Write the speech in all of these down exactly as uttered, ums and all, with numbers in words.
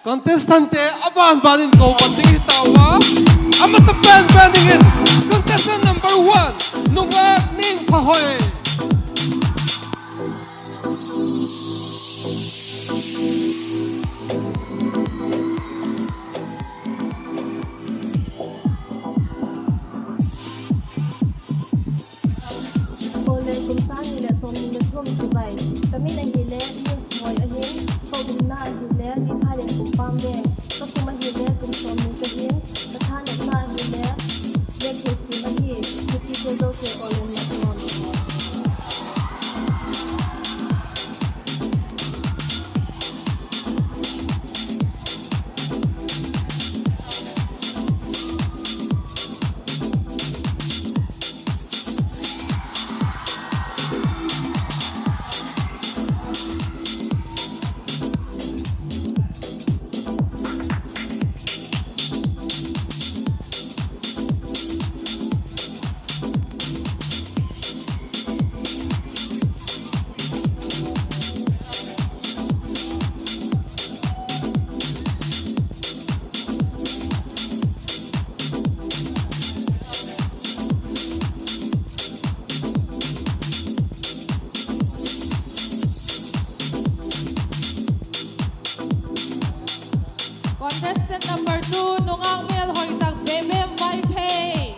Contestantte a ban ban in ko pan ding hi tau a. A masa pen pen dingin contestant number one, Nungak Ningphahoi. Aw le, kum sâng ni leh sawmni le thum chibai. Ka min ahile Ningphahoi ahi'n, ka umna ahile Liphailen kumpam veng. Ka kum ahile kum sawmni ka hi'n, ka thanopna ahile lekthei sim ahi. Mipite zosia aw le, Contestant number two, Nungak Mêlhoitak Bebem Vaiphei.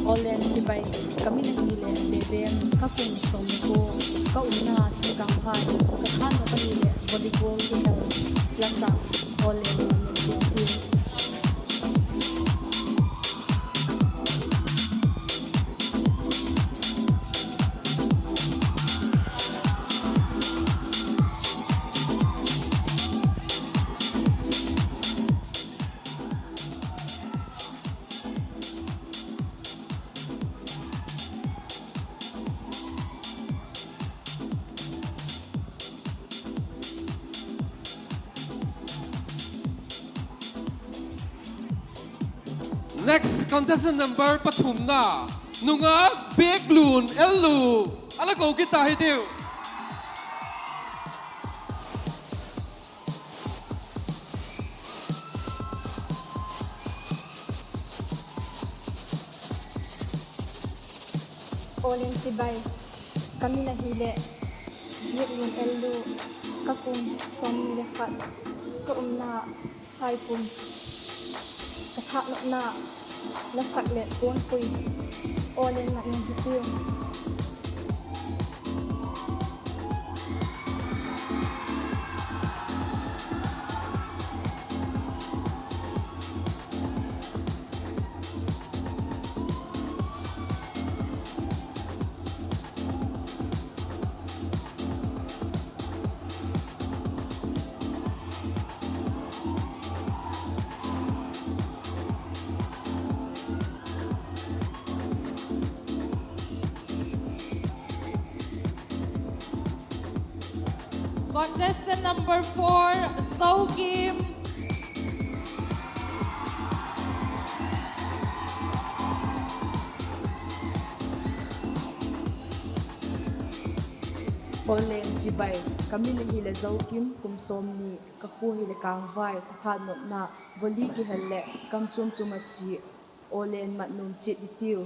Aw le chibai, ka min ahile Bebem, ka kum sawmni kua, ka umna Thingkangphai, ka thanop ahile volleyball kihel, la sak, aw le, Next contestant number pathumna, Nungak Biaklun L U, a la ko kit ta hi tiu. Aw le chibai, ka min ahile Biaklun L U, ka kum sawmni le khat, ka umna Saipum, ka thanopna la sak leh puan pui, aw le mat nuam hi tiu. Contestant number four, Zokim. Aw le chibai, ka min ahile Zokim, kum sawmni, ka khua hile Kângvai, ka thanopna volley kihel leh kam chuam chuam a chia, aw le mat nuam chiat hi tiu.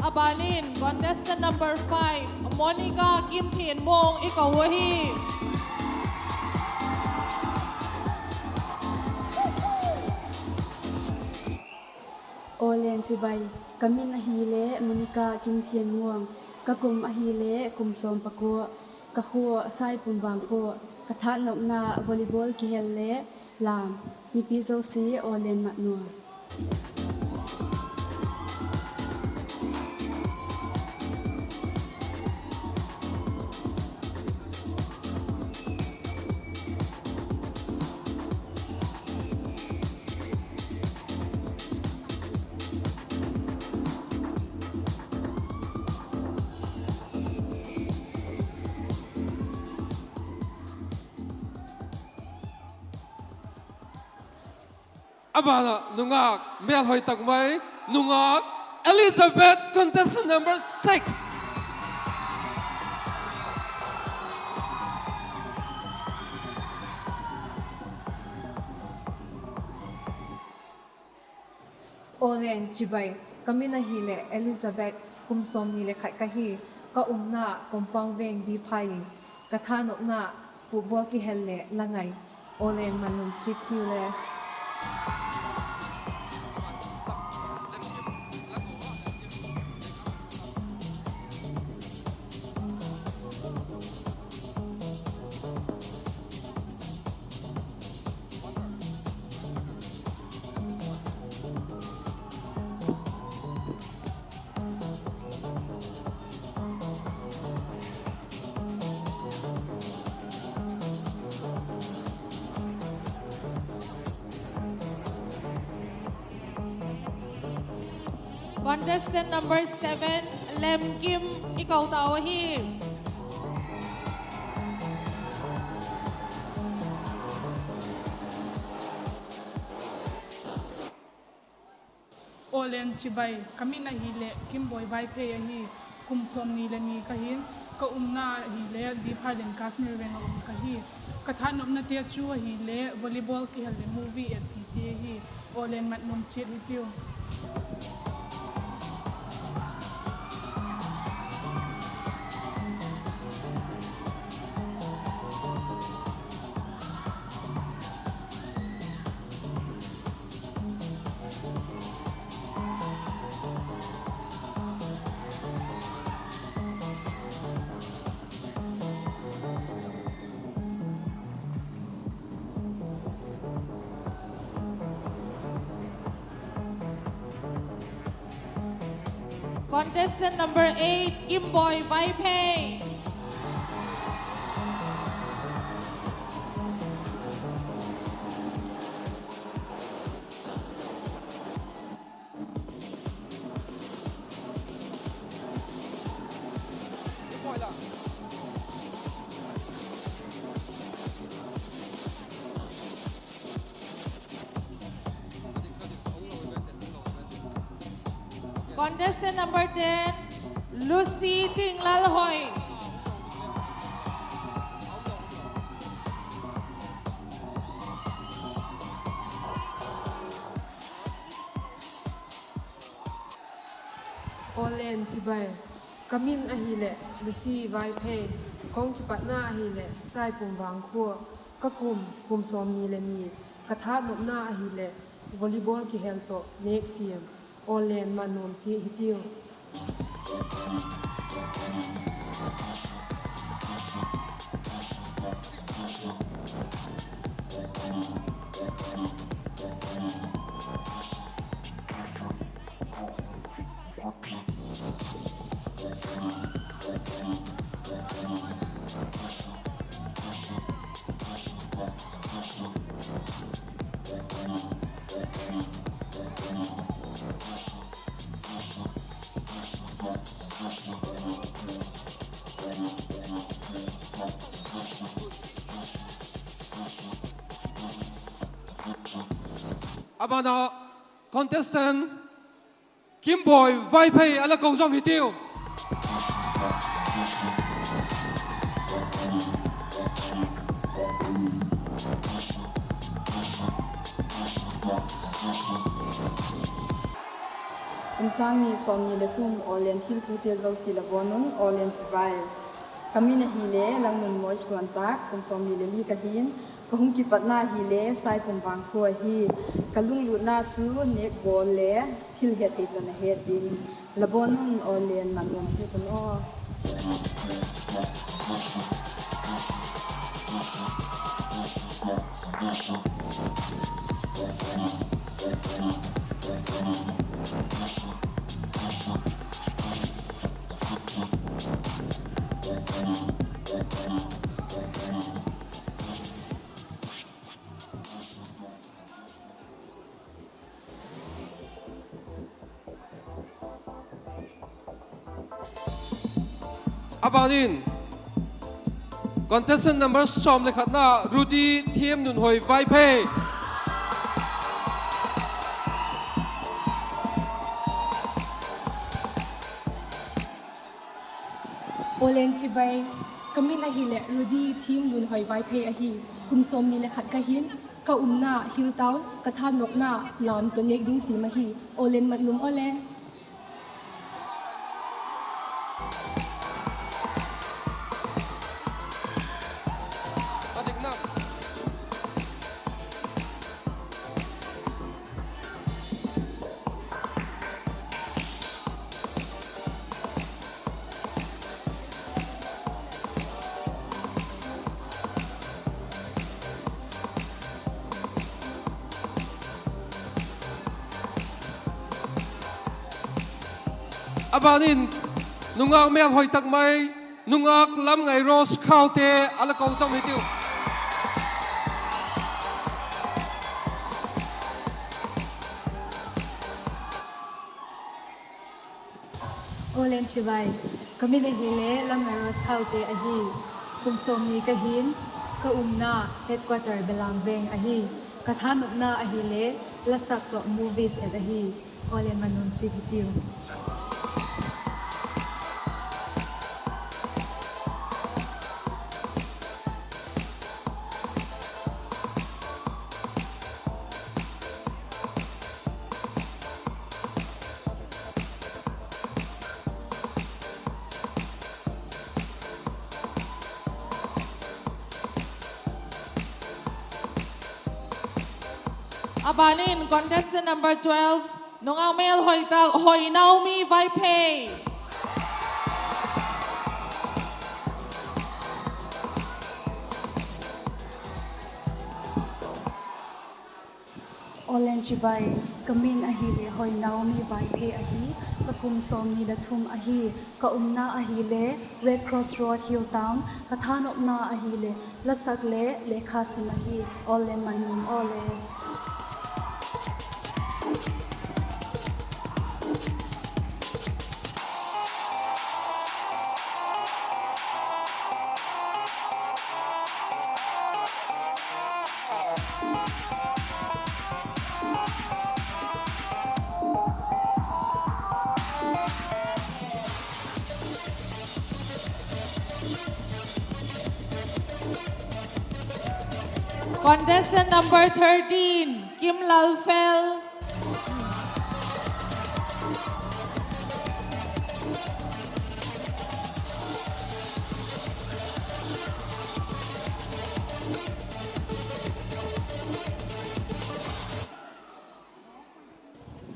A ban in contestant number five, Monica Kimthianmuang i ko uh ahi. Aw le chibai, ka min ahile Monica Kimthianmuang, ka kum ahile kum sawm pakua, ka khua Saipum Vangkhua, ka thanopna volleyball kihel le lam, mipi zosia aw le mat nuam. A ban ah nungâk mêlhoi tak mai, nungâk Elizabeth, contestant number six. Aw len chibai, ka min ahileh Elizabeth, kum sawmni le khat ka hi. Ka umna compound veng D phai in, ka thanopna football kihel leh la ngai. Aw len, man nuam chiat hitiu le. Contestant number seven, Lemkim, i ko tau ahi. Aw len chibai, ka min ahileh Kimboi Vaiphei ahi. Kum sawmni le ni ka hi'n, ka umna ahileh D phai in Kashmir veng ah um ka hi. Ka thanopnate chu ahileh volleyball kihel leh movie et tite ahi. Aw len, man nuam chiat hitiu. Contestant number eight, Kimboi Vaiphei. Contestant number ten, Lucy Tinglalhoi. Aw len chibai, ka min ahileh Lucy Vaiphei, ka hung kipatna ahileh Saipum Vangkhua, ka kum, kum sawmni le ni, ka thanopna ahileh volleyball kihel tawh nêk siam. Aw len, man nuam chiat hitiu. A ban ah contestant Kimboi Vaiphei a la ko zawm hitiu. Kum sâng ni sawmni le thum Awllen thiltute zosia la bawn un, Awllen chibai. Ka min ahile Langnunmawi Suantak, kum sawmni le li ka hi'n, ka hung kipatna ahile Saipum Vangkhua ahi. Ka lunglutna chu nêk bawl le thil het thei chan a het ding. La bawn un, Awllen man um chiat un aw. A ban in, contestant number sawm le khatna, Rudy Thiamnunhoi Vaiphei. Aw len chibai, ka min ahileh Rudy Thim Lunhoi Vaiphei ahi. Kum sawmni le khat ka hi'n, ka umna Hill Town, ka thanopna lam tawh nêk ding siam ahi. Aw len mat nuam aw le. A ban in, nungak mêlhoi tak mai, nungak Lamngai Rose Khaute a la ko zom hitiu. Aw len chibai, ka min ahile Lamngai Rose Khaute ahi. Kum sawmni ka hi'n, ka umna headquarter Belam Veng ahi. Ka thanopna ahile lasak tawh movies et ahi. Aw len mat nuam chiat hitiu. A ban in contestant number twelve, nungak mêlhoi tak Hoi Naomi Vaiphei. Aw len chibai, ka min ahile Hoi Naomi Vaiphei ahi, ka kum sawmni le thum ahi, ka umna ahile Red Cross Road, Hill Town, ka thanopna ahile lasak le lekha sim ahi. Aw len mat nuam aw le. Contestant number thirteen, Kim Lalfel.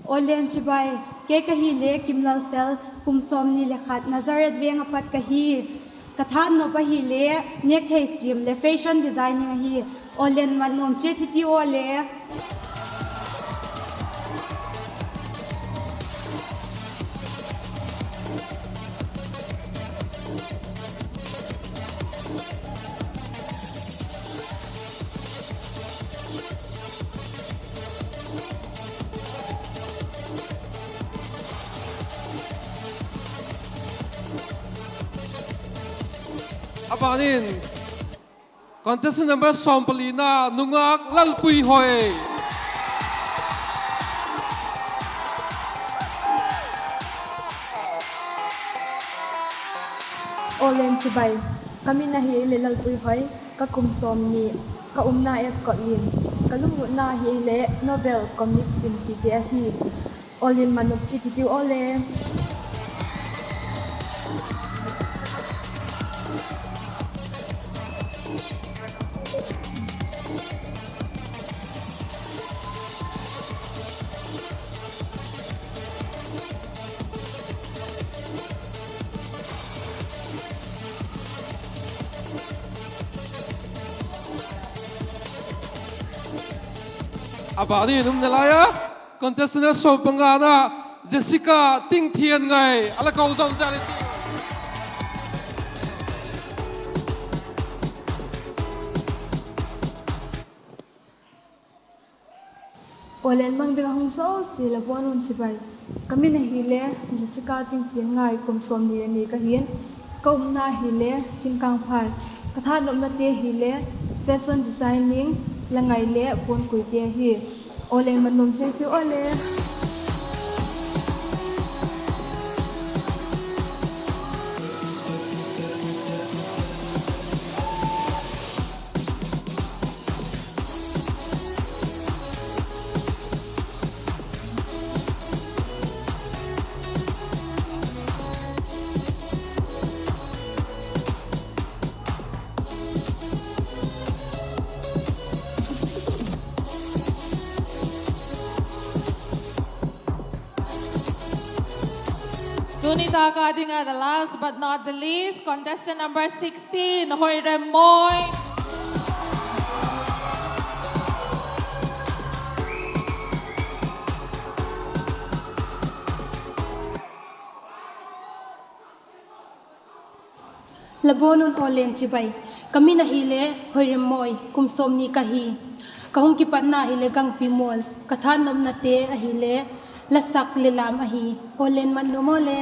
Aw len chibai, kei ka hile Kim Lalfel, kum sawmni le khat, Nazareth veng ah pat ka hi. Ka thanop ahile nêkthei siam le fashion designing ahi. Aw len mat nuam chiat hitiu aw le. A ban in contestant number sawmpalina, nungak Lalpuihoi. Aw len chibai, ka min ahile Lalpuihoi, ka kum sawmni, ka umna Scotland, ka lunglutna ahile novel, comic sim tite ahi. Aw len mat nuam chiat hitiu aw le. A ban in um nalai a, contestant sawmpangana, Jessica Tingthianngai, a la ko zom zia le ti. Aw len mang ding a hung zosia la bawn un chibai. Ka min ahile Jessica Tingthianngai, kum sawmni le ni ka hi'n, ka umna hile Thingkangphai, ka thanopnate hile fashion designing, la ngai le puankuite ahi. Aw len mat nuam chiat hitiu aw le. Tuni tak a ding a the last but not the least, contestant number sixteen, Hoiremmoi. La bawn un aw len chibai. Ka min ahile Hoiremmoi, kum sawmni ka hi. Ka hung kipatna ahile Gangpi Mual. Ka thanopnate ahile lasak le lam ahi. Aw len mat nuam aw le.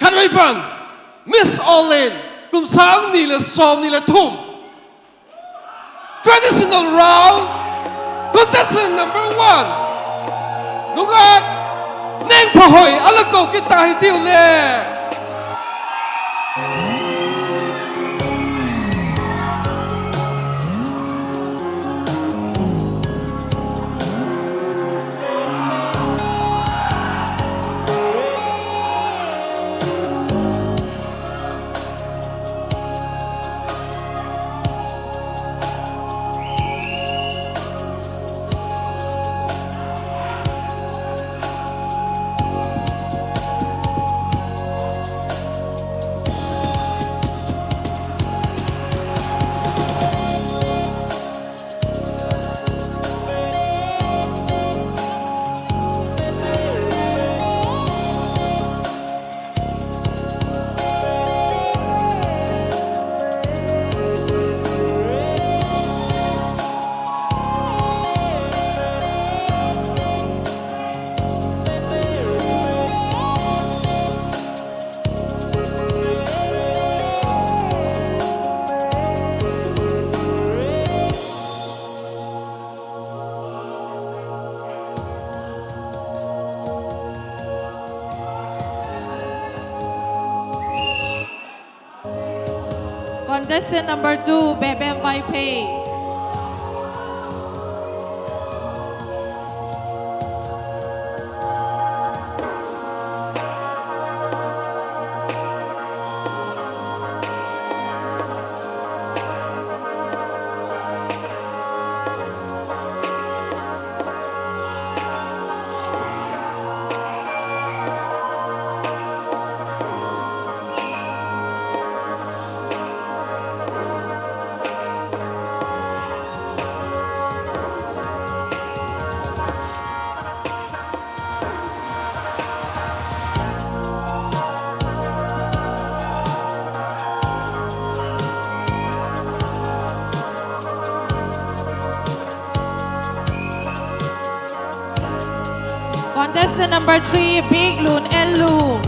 Khatvei pan, Miss Awllen, kum sâng ni leh sawmni leh thum. Traditional round, contestant number one, Nungak Nengphahoi a la ko kit ta hi tiu le. Contestant number two, Bebem Vaiphei. Contestant number three, Biklun L Lu.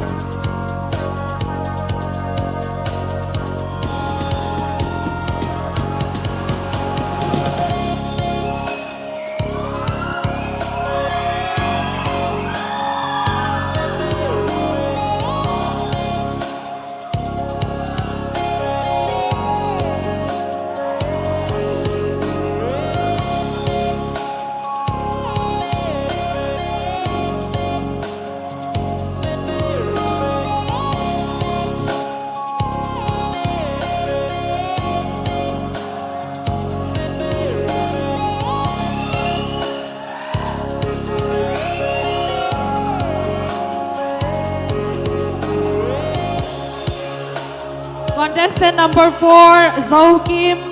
Contestant number four, Zokim.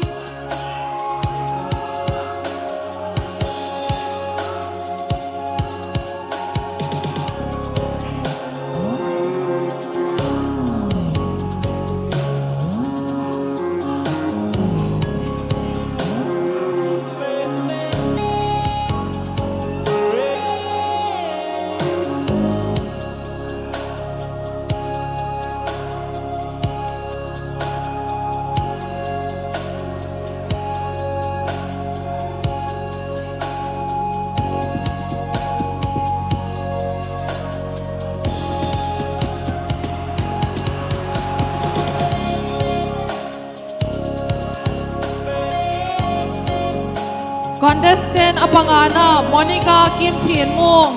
Contestant a pangana, Monica Kimthinmung.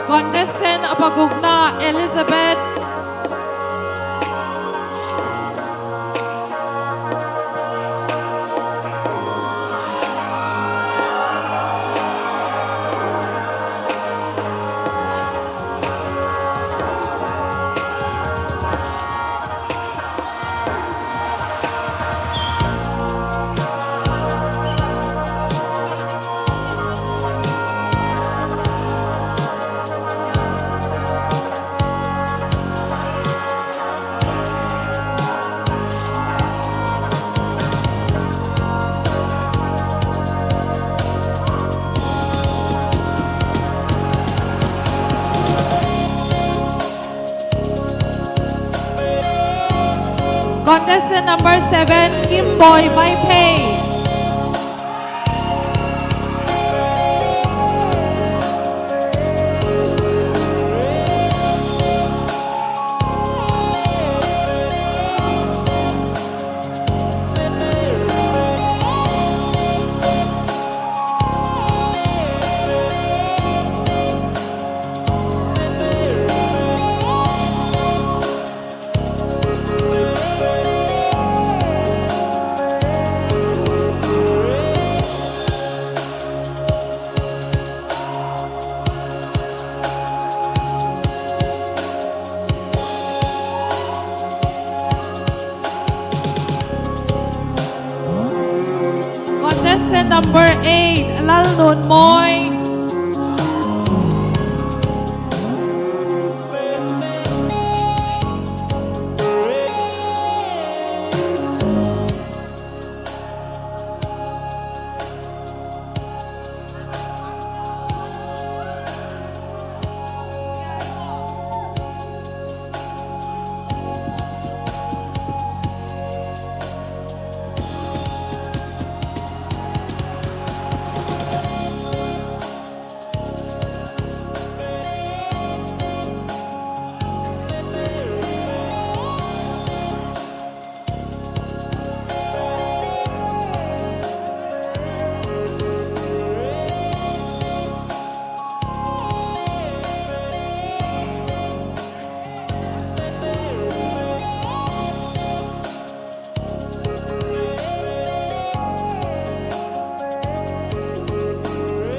Contestant a pagukna, Elizabeth. Contestant number seven, Kimboi Vaiphei. Contestant number eight, Lalnunmoi.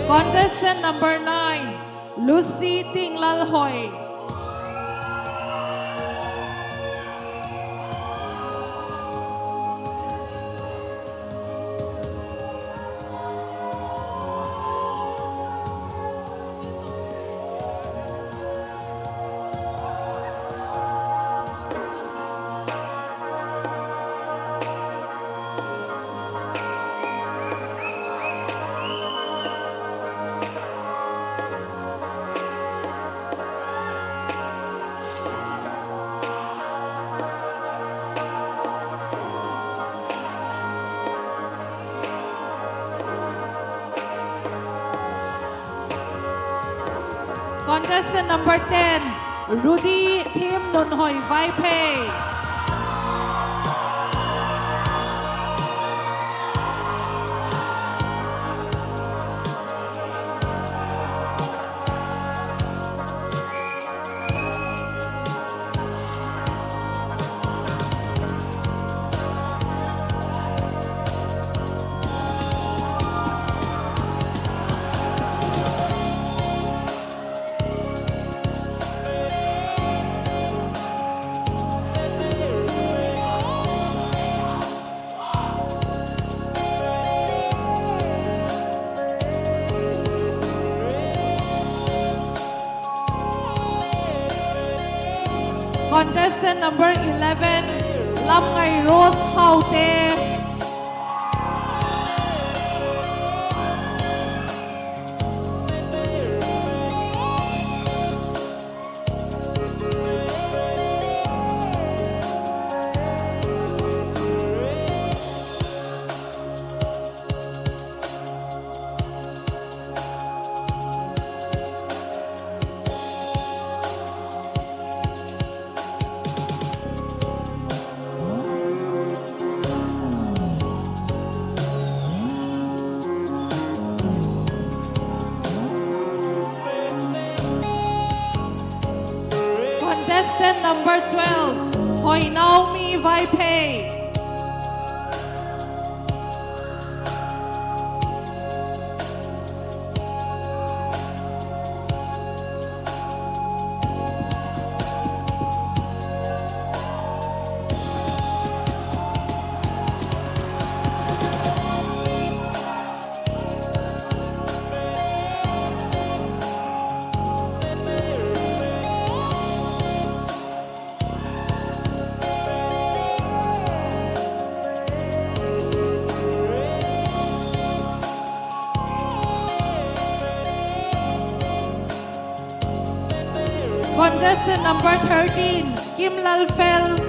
Contestant number nine, Lucy Tinglalhoi. Contestant number ten, Rudy Thimnunhoi Vaiphei. Contestant number eleven, Lamngai Rose Khaute. Contestant number twelve, Hoinaomi Vaiphei. Contestant number thirteen, Kimlalfel.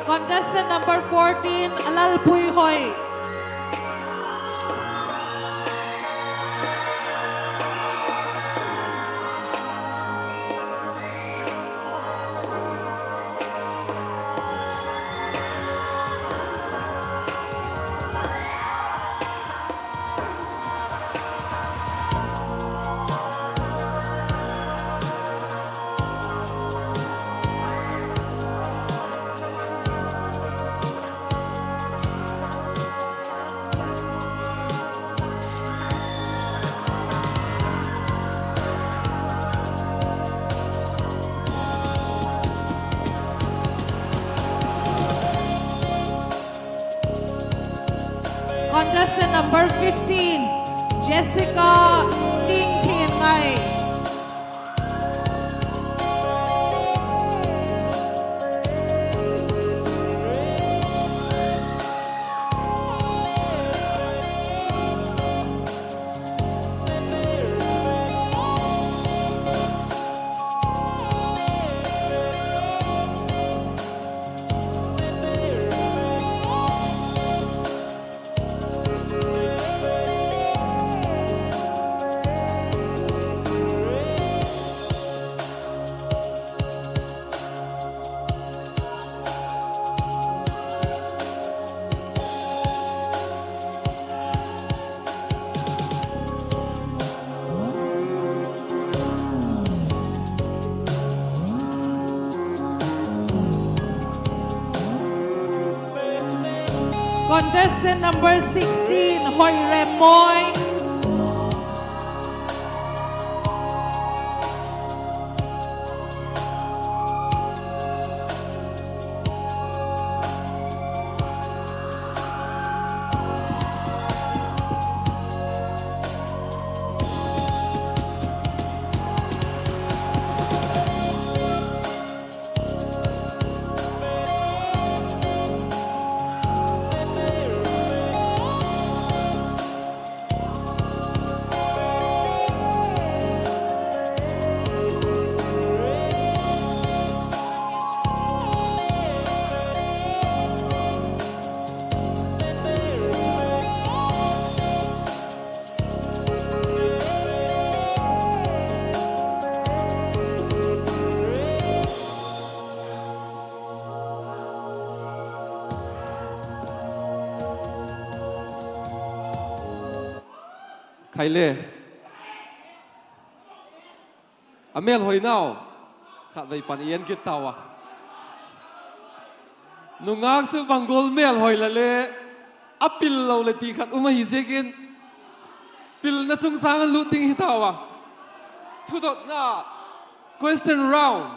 Contestant number fourteen, Lalpuihoi. Contestant number fifteen, Jessica Tingthinngai. Contestant number sixteen, Hoiremmoi. Khai le. A mêlhoinau khatvei pan i en kit tau a. Nungâk chu bang gual mêlhoi la le, a pil lo leh ti khat um ahi ziakin, pilna chungchâng a lut ding hi tau a. Thudotna, question round,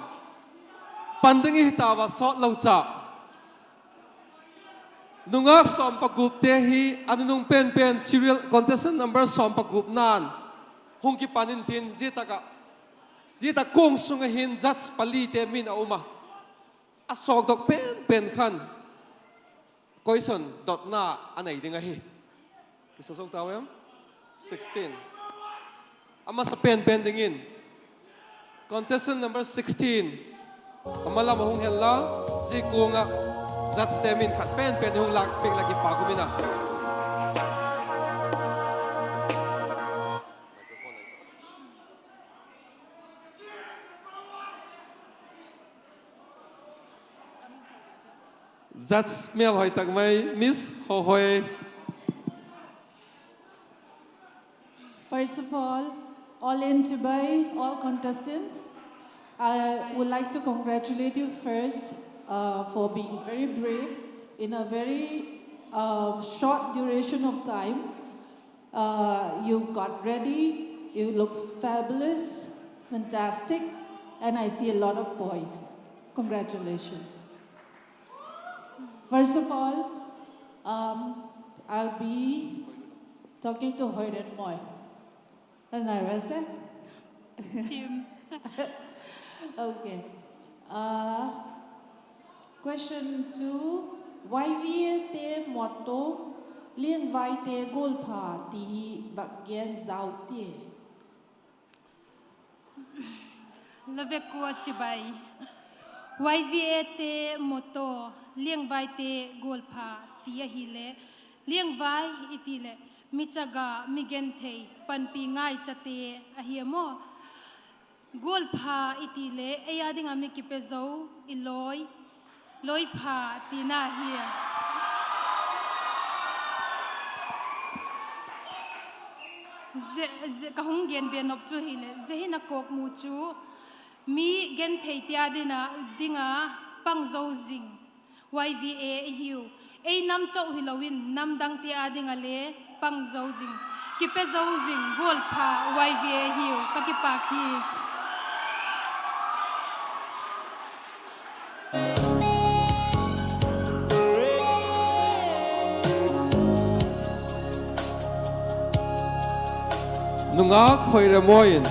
pan ding hi tau a, sawt lo cha. Nungâk sawm pagupte hi a nunung pen pen serial contestant number sawm pagupna'n hung kipan intin, zia tak ah, zia tak kuang sung ah hin judge palite min a um a, a sawkdok pen pen khan question dotna a nei ding ahi. Kisa zo tau em? Sixteen. A masa pen pen dingin contestant number sixteen, a ma lam ah hung hen la, zia kuang ah judgete min khat pen pen hung lâk piak la, kipak um in a. Judge mêlhoi tak mai, Miss Hohoi. First of all, all in Chibai, all contestants, I would like to congratulate you first, uh, for being very brave in a very, uh, short duration of time. Uh, you got ready, you look fabulous, fantastic, and I see a lot of poise. Congratulations. First of all, um, I'll be talking to Hoiremmoi. Nervous, eh? Thim. Okay. Uh, question two, Y V A te motto, Liangvaite gual pha ti hi vak gen zau ti. La vek ua chibai. Y V A te motto, Liangvaite gual pha ti ahileh, liangvai i ti leh, mi chaga, mi genthei, panpi ngaichate ahi a maw. Gual pha i ti leh, ei â ding ah mi kipe zo, i lawi, lawi pha tina hi a. Zia, zia ka hung gen be nop chu hileh, zia hin a kawkmu chu mi gentheite â ding a, ding a pang zo zing Y V A i hiu. Ei nam chau hilo in, nam dangte â ding ah le pang zo zing, kipe zo zing gual pha Y V A hiu. Ka kipâk hi. Nungâk Hoiremmoi in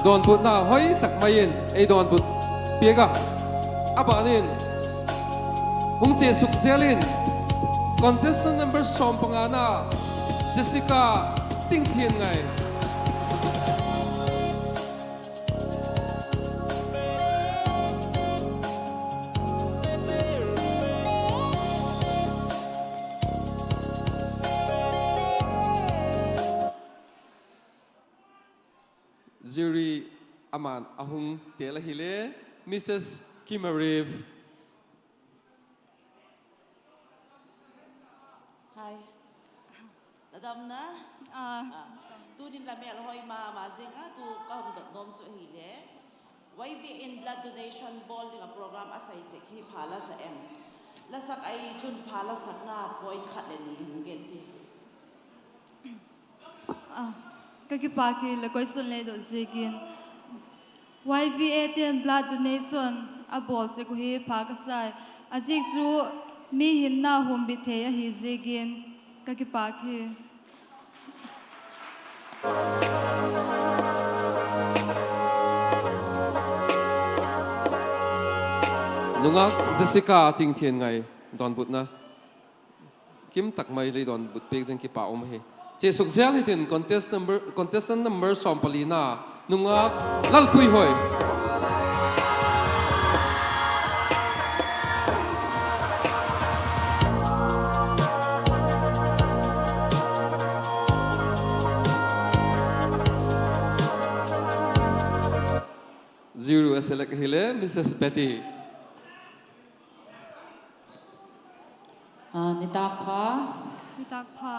dawnbutna hoi tak mai in ei dawnbut piak a. A ban in hung chia suk zel in contestant number sawm pangana, Jessica Tingthianngai. Jury ama'n a hung tel ahile, Missus Kim Arif. Hi. La dam na? Ah. Ah. Tunin la mêlhoi ma ma zing a, tu ka hun dot nuam chu ahile, Y V A in blood donation bawl ding a program a sai sek hi pha la sa em? La sak ahi chun pha la sakna point khat leh ni hung gen ti. Ka kipâk hi la question le dot ziakin. Y V A ten blood donation a bawl sek uh hi pha ka sai. A ziak chu mi hinna humbit thei ahi ziakin ka kipâk hi. Nungak Jessica Tingthianngai dawnbutna. Kim tak mai lei dawnbut piak zing kipâk um ahi. Chia suk zel hitin contestant number, contestant number sawm palina, nungak Lalpuihoi. Jury a select ahile Missus Betty. Ah, nitâk pha. Nitâk pha.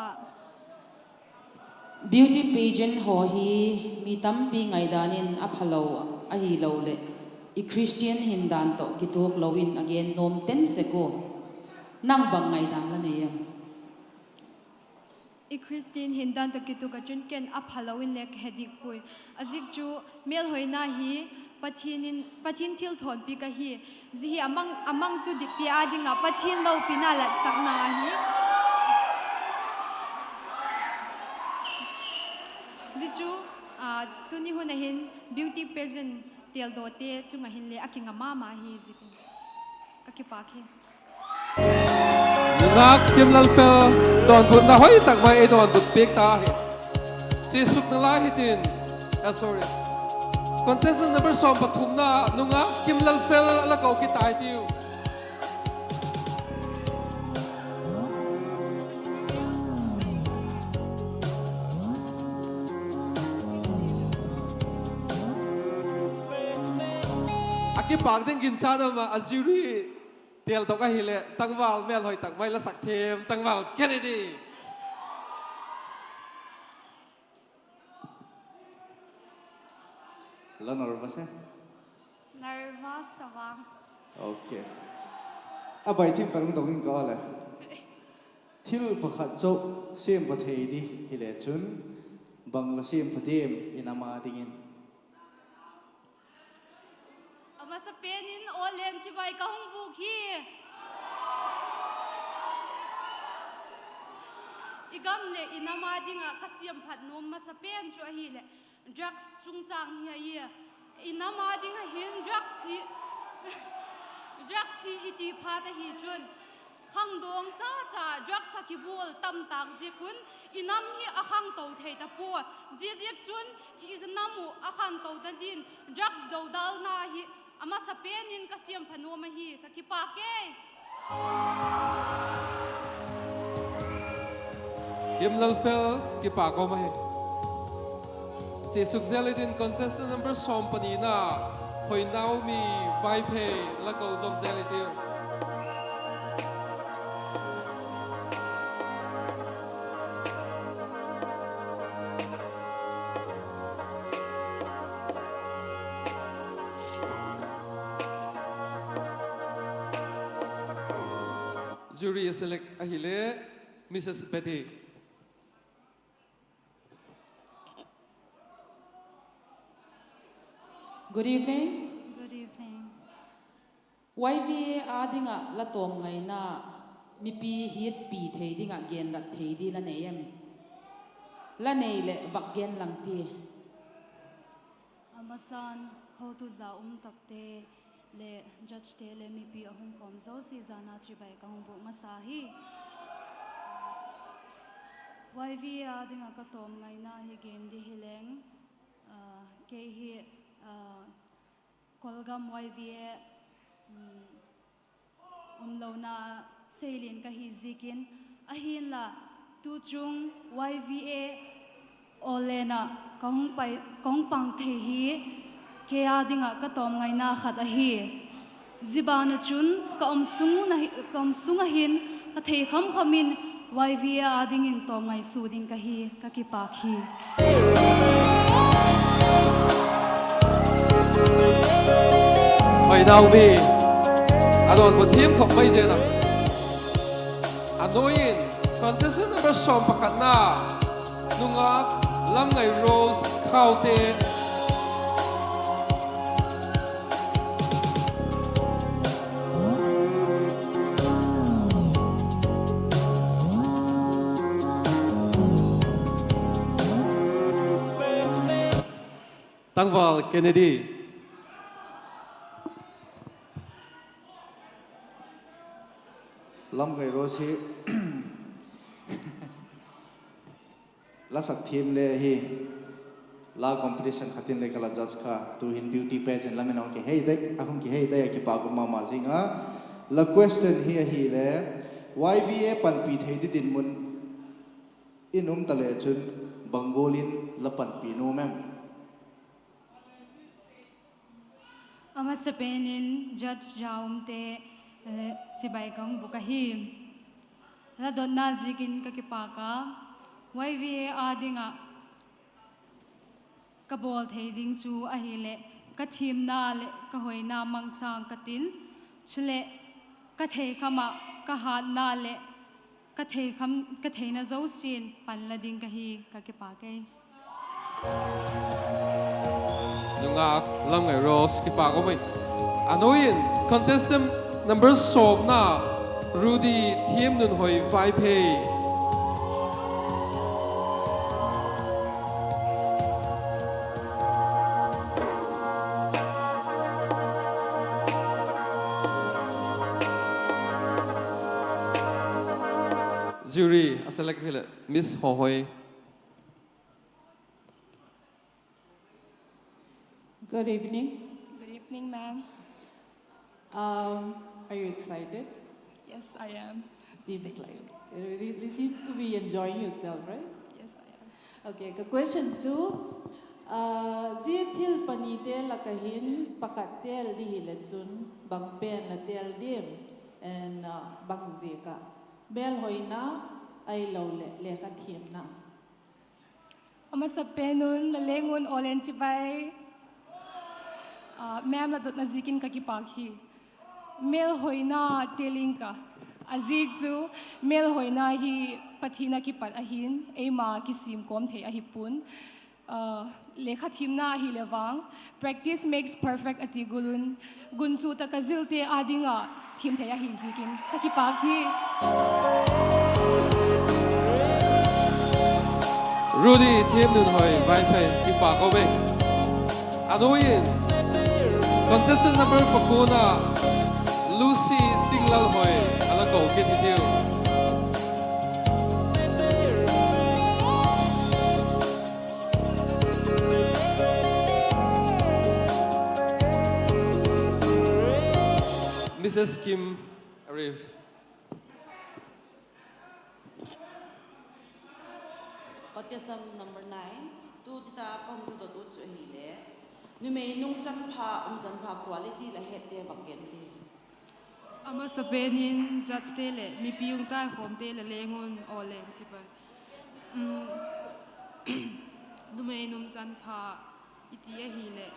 Beauty pageant haw hi mi tampi ngaidan in a phalo ahiloleh i Christian hindan tawh kituak lo in a gen nuam ten sek ua. Nang bang ngaidan la nei em? I Christian hindan tawh kituak ah chun ken a phalo in le ka he dik puai. A ziak chu mêlhoina hi Pathian in, Pathian thilthawnpi ka hi. Zia hi a mang, a mangtu dikte â ding ah Pathian lopina latsakna ahi. Zia chu, ah, tuni hun ah hin beauty pageant têldawte chung ah hin le a kinga ma ma hi ziak un. Ka kipâk hi. Nungak Kimlalfel, dawnbutna hoi tak mai ei dawnbut piak ta hi. Chia sukna lai hitin, ah, sorry. Contestant number sawm pathumna, nungak Kimlalfel la ko kit tai tiu. A kipâk ding ginchat um a, a jury têldok ahileh tangval mêlhoi tak mai la sak thiam, tangval Kennedy. La nervous e? Nervous ta vang. Ok. A bai thim ka lungdong in ka le. Thil pakhat chu siam pha thei di hile chun, bang la siam pha diam i nam â dingin? A masapen in Awllen chibai ka hung bûk hi. I gam leh i nam â ding ah ka siam phat nuam masapen chu ahileh drugs chungchâng hi ahi. I nam â ding ah hin drugs hi, drugs hi i ti phat ahi chun, khangdawng cha cha drugs a kibual tam tâk ziak un i nam hi a khangto thei ta pua. Ziaziakchun i nam uh a khangtona dingin drugs dodalna hi a masapen in ka siam pha nuam ahi, ka kipâk e. Kimlalfel, kipâk um ahi. Chia suk zel hitin contestant number sawm panina, Hoinaumi Vaiphei la ko zom zel hitiu. Jury a select ahile Missus Betty. Good evening. Good evening. Y V A â ding ah la tawm ngaina, mipi hiatpi thei ding ah genlat thei di la nei em? La nei leh vak gen lang ti. A masan, hotuza um takte leh judgete leh mipi a hung khawm zosia zana chibai ka hung bûk masa hi. Y V A â ding ah ka tawm ngaina hi gen di hileng, kei hi Kawlgam Y V A umlona seilian ka hi ziakin, ahinla tuchung Y V A Awllen ah ka hung pang thei hi kei â ding ah ka tawm ngaina khat ahi. Zia ban ah chun ka um sung ah hin ka thei kham kham in Y V A â dingin tawm ngaisua ding ka hi, ka kipâk hi. Hoinaumi, a dawnbut thiam khop mai zen a. A nuai in, contestant number sawm pakhatna, nungak Lamngai Rose Khaute. Tangval Kennedy. Lamngai Rose hi la sak thiam le hi, la competition khat in le ka la judge kha, tu'hin beauty pageant lam in a hung kihei dek, a hung kihei dek a, kipak um ma ma zing a. La question hi ahile, Y V A panpi thei di dinmun in um ta le chun bang gual in la panpi nuam em? A masapen in judge ja umte, eh, chibai ka hung bûk ahi. La dotna ziakin ka kipâk a, Y V A â ding ah ka bawl thei ding chu ahileh, ka thiamna leh ka hoina mangchâng ka tin, chuleh ka theikham ah ka hâtna leh ka theikham, ka theina zosia'n panla ding ka hi, ka kipâk ei. Nungak Lamngai Rose, kipâk um ei. A nuai in contestant number sawmna, Rudy Thiamnunhoi Vaiphei. Jury a select hileh Miss Hohoi. Good evening. Good evening, ma'am. Um, are you excited? Yes, I am. Seems like you really seem to be enjoying yourself, right? Yes, I am. Okay, ka question chu, uh, zia thil panite lak ah hin pakhat tel di hile chun bang pen la tel diam, and, uh, bang ziak ah? Mêlhoina ahiloleh lekha thiamna? A masapen un la leng un aw leng chibai. Ah, ma'am, la dotna ziakin ka kipâk hi. Mêlhoina tel ing ka. A ziak chu mêlhoina hi Pathian a kipat ahi'n, eima kisiam kawm thei ahi pua'n. Ah, lekha thiamna ahile vang, practice makes perfect a ti gual un, gunchu tak a zilte â ding ah thiam thei ahi ziakin ka kipâk hi. Rudy Thiamnunhoi Vaiphei, kipâk um ei. A nuai in contestant number pakuana, Lucy Tinglalhoi a la ko kit hitiu. Missus Kim Arif. Contestant number nine, tu nitâk ka hung dot ut chu ahile, numei nungchanpha, umchanpha quality la hette bang gen di? A masapen in judgete leh mipi hung taikhawmte la leng un aw leng chibai. Numei nungchanpha i ti ahileh,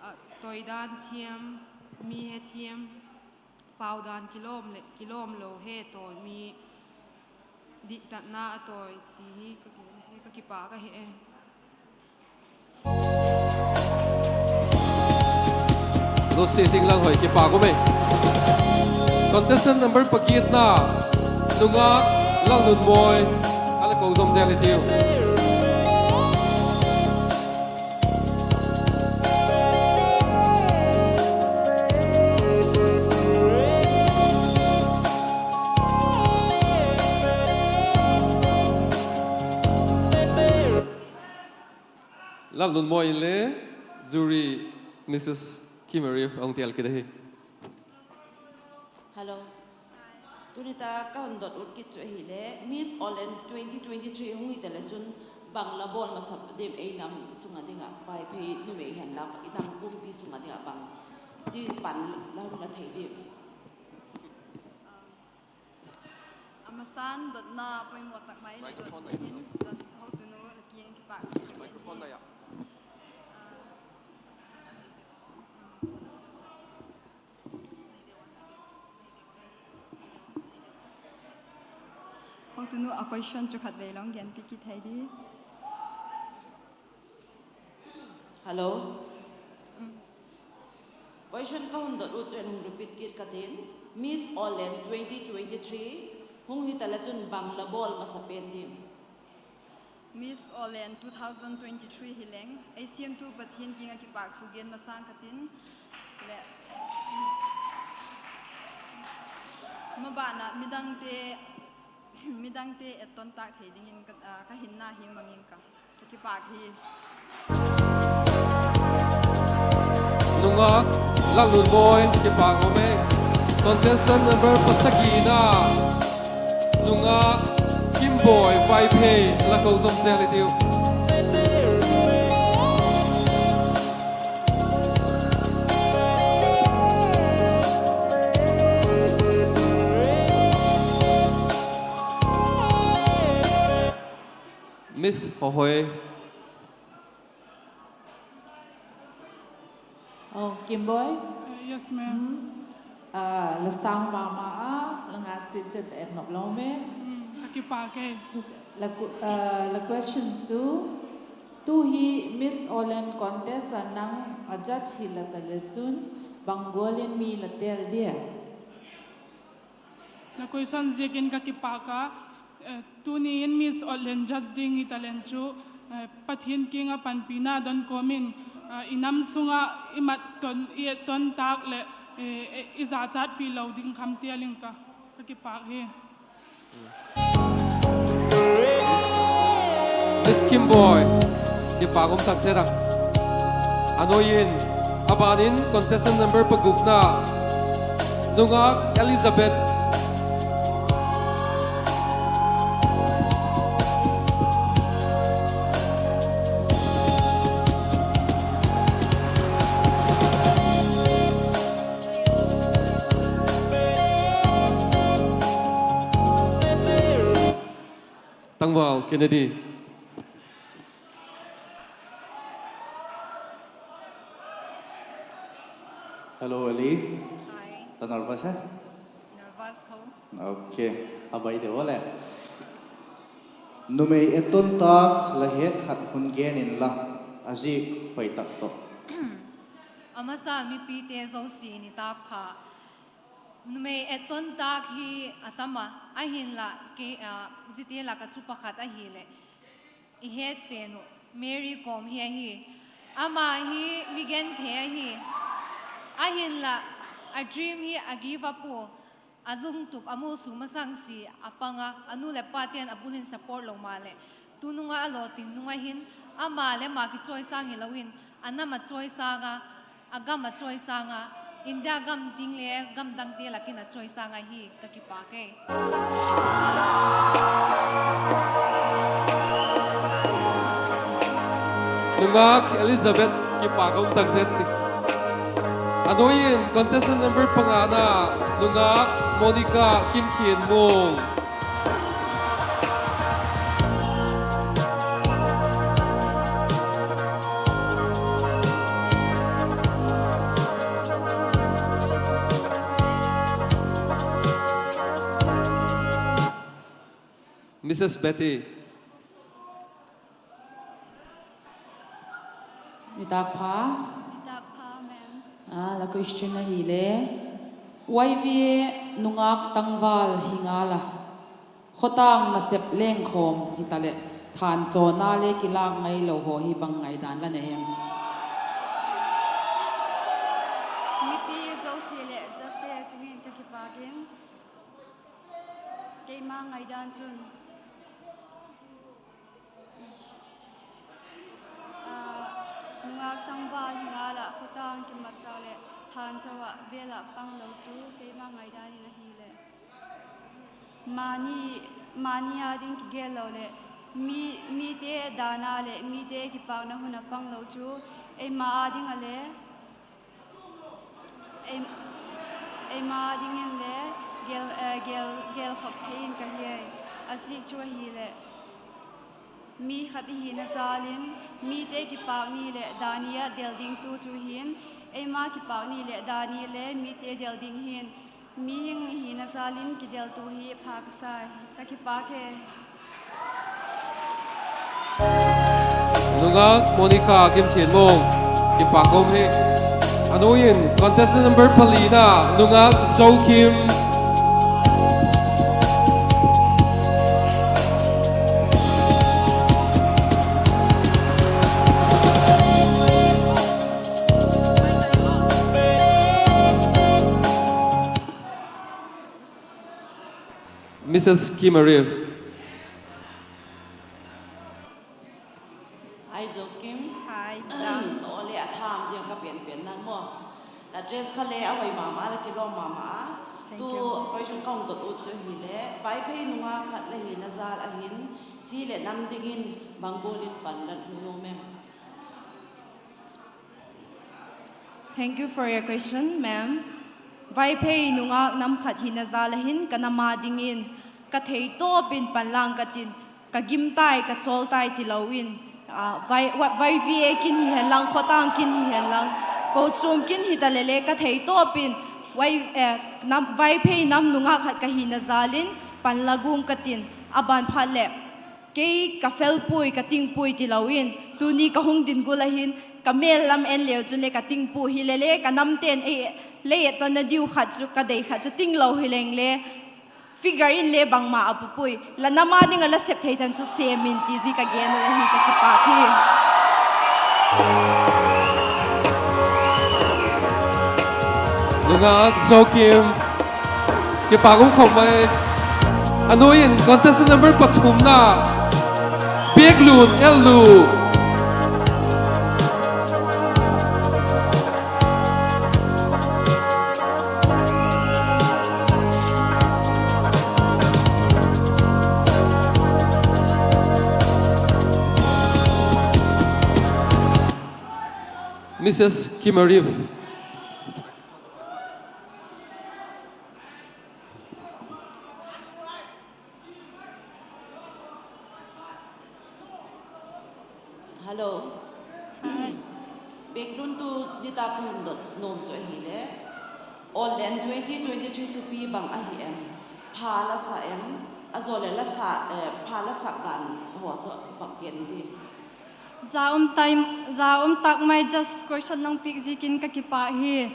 a, toidan thiam, mi hethiam, paudan kilawm leh kilawmlo he tawi mi, diktatna a tawi ti hi ka gen ahi, ka kipâk ahi e. Lucy Tinglalhoi, kipâk um ei. Contestant number pagiatna, nungak Lalnunmawi a la ko zom zel hitiu. Lalnunmawi inle jury Missus Kim Arif a hung tel kit ahi. Hello. Tu nitâk ka hun dot ut kit chu ahile, Miss Awllen twenty twenty-three hung hita le chun bang la bawl masa diam ei nam sung a ding ah, Vaiphei numei hen la i nam pumpi sung a ding ah bang ti pan la hung la thei diam? A masan dotna poimaw tak mai nei dot ziakin, judge hotunu la kiang kipâk thu ka gen hi. Tunu a question chu khatvei la hung genpiak kit thei di. Hello. Question ka hun dot ut chu en hung repeat kit ka tin. Miss Awllen twenty twenty-three hung hita le chun bang la bawl masa pen dim? Miss Awllen two thousand twenty-three hi leng ei siamtu Pathian kiang ah kipâk thu gen masâng ka tin. Leh, maban ah midangte, midangte etton tâk thei dingin ka, ah, ka hinna hi mang ing ka. Ka kipâk hi. Nungak Lalnunmawi, kipâk um e. Contestant number pasagina, nungak Kimboi Vaiphei, la ko zom zel i tiu. Miss Hohoi. Oh, Kimboi. Yes, ma'am. Ah, la sâng ma ma a, la ngak sit sit et nop lo me. Ka kipâk e. La question chu, tu hi Miss Awllen contest a nang a judge hi la ta le chun, bang gual in mi la tel dia? La question ziakin ka kipâk a, tuni in Miss Awllen judge ding hi ta leng chu, Pathian kiang ah panpina don kawm in, i nam sung ah i mat ton, i etton tâk leh, i zachatpi lo ding kham tel ing ka. Ka kipâk hi. Miss Kimboi, kipâk um tak zet a. A nuai in, a ban in contestant number pagukna, nungak Elizabeth. Tangval Kennedy. Hello, Eli. Hi. La nervous e? Nervous tho. Ok. A bai de vale. Numei etton tâk la het khat hun gen inla, a zik hoi tak tawh. A masa mipite zosia nitâk pha. Numei etton tâk hi a tam a, ahinla, zite lak ah chu pakhat ahileh, i het pen uh Mary Kom hi ahi. Ama hi mi genthei ahi. Ahinla, a dream hi a give up ua, a lungtup a mualsua masang sia a pang a, a nu leh pate'n a bul in support lo maleh, tunung ah a lawting nung ah hin, ama leh ama kichawisâng hilo in, a nam a chawisâng a, a gam a chawisâng a, India gam ding le gam dangte lak in a chawisâng ahi. Ka kipâk e. Nungak Elizabeth, kipâk um tak zet ti. A nuai in contestant number pangana, nungak Monica Kimthianmung. Missus Betty. Nitâk pha. Nitâk pha, ma'am. Ah, la question ahile, Y V A nungak tangval hi ngal a, khawtâng nasep lengkhawm hitaleh, thanchawna le kilâk ngailo haw hi bang ngaidan la nei em? Mipi zosia leh judgete chung in ka kipâk in, keima ngaidan chun, nungak tangval hi ngal ah khawtâng kimatchau leh thancho ah vêl ah panglo chu keima ngaidan in ahileh, mani, mani â ding kigel lo leh, mi, mite dana leh mite kipâkna hun a panglo chu, eima â ding ah le, ei, eima dingin le gel, eh, gel, gelkhop thei in ka hi ai. A ziak chu ahileh, mi khat i hina jâl in, mite kipâk ni leh dani ah del dingtu chu hin, eima kipâk ni leh dani le mite del ding hin, Mihing hina jal in kideltu hi pha ka sa hi, ka kipâk e. Nungak Monica Kimthianmawng, kipâk um hi. A nuai in contestant number palina, nungak Zokim. Missus Kim Arif. Hi, Zokim. Hi, Madam. Ka aw le a tham ziang ka pian pian na maw. La dress kha le a hoi ma ma, la kilawm ma ma a. Thank you. Tu question ka hung dot ut chu ahile, Vaiphei nungak khat la hina jal ahin, chi leh nam dingin bang gual in pan la nuam em? Thank you for your question, ma'am. Vaiphei nungak nam khat hina jal ahin ka nam a dingin ka theitawp in panlang ka tin, ka gim tai, ka chawl tai tilo in, ah, vai, va-, vai vi e kin hi hen lang, khawtâng kin hi hen lang, kochuam kin hita leh le ka theitawp in vai, eh, nam, Vaiphei nam nungak khat ka hina jal in panla guang ka tin, a ban phat leh kei ka fel puai, ka ting puai tilo in, tuni ka hung din gual ahin, ka mêl lam en leu chun le ka ting pua hile le, ka namte'n ei, lei etton na diu khat chu, ka dei khat chu ting lo hileng le, figure in le bangma a pu puai. La nam a ding ah la sep thei tan chu sêm in ti zi ka gen uh ahi, ka kipâk hi. Nungak Zokim, kipâk um khawp mai. A nuai in contestant number pathumna, Biaklun L. Lu. Missus Kim Arif. Hello. Biaklun, tu nitâk ka hung dot nuam chu ahile, Awllen twenty twenty-three thupi bang ahi em? Pha la sa em? A zaw leh la sa, eh, pha la sak dan haw chu bang gen di. Za um tai, za um tak mai, just question nang piak ziakin ka kipâk hi.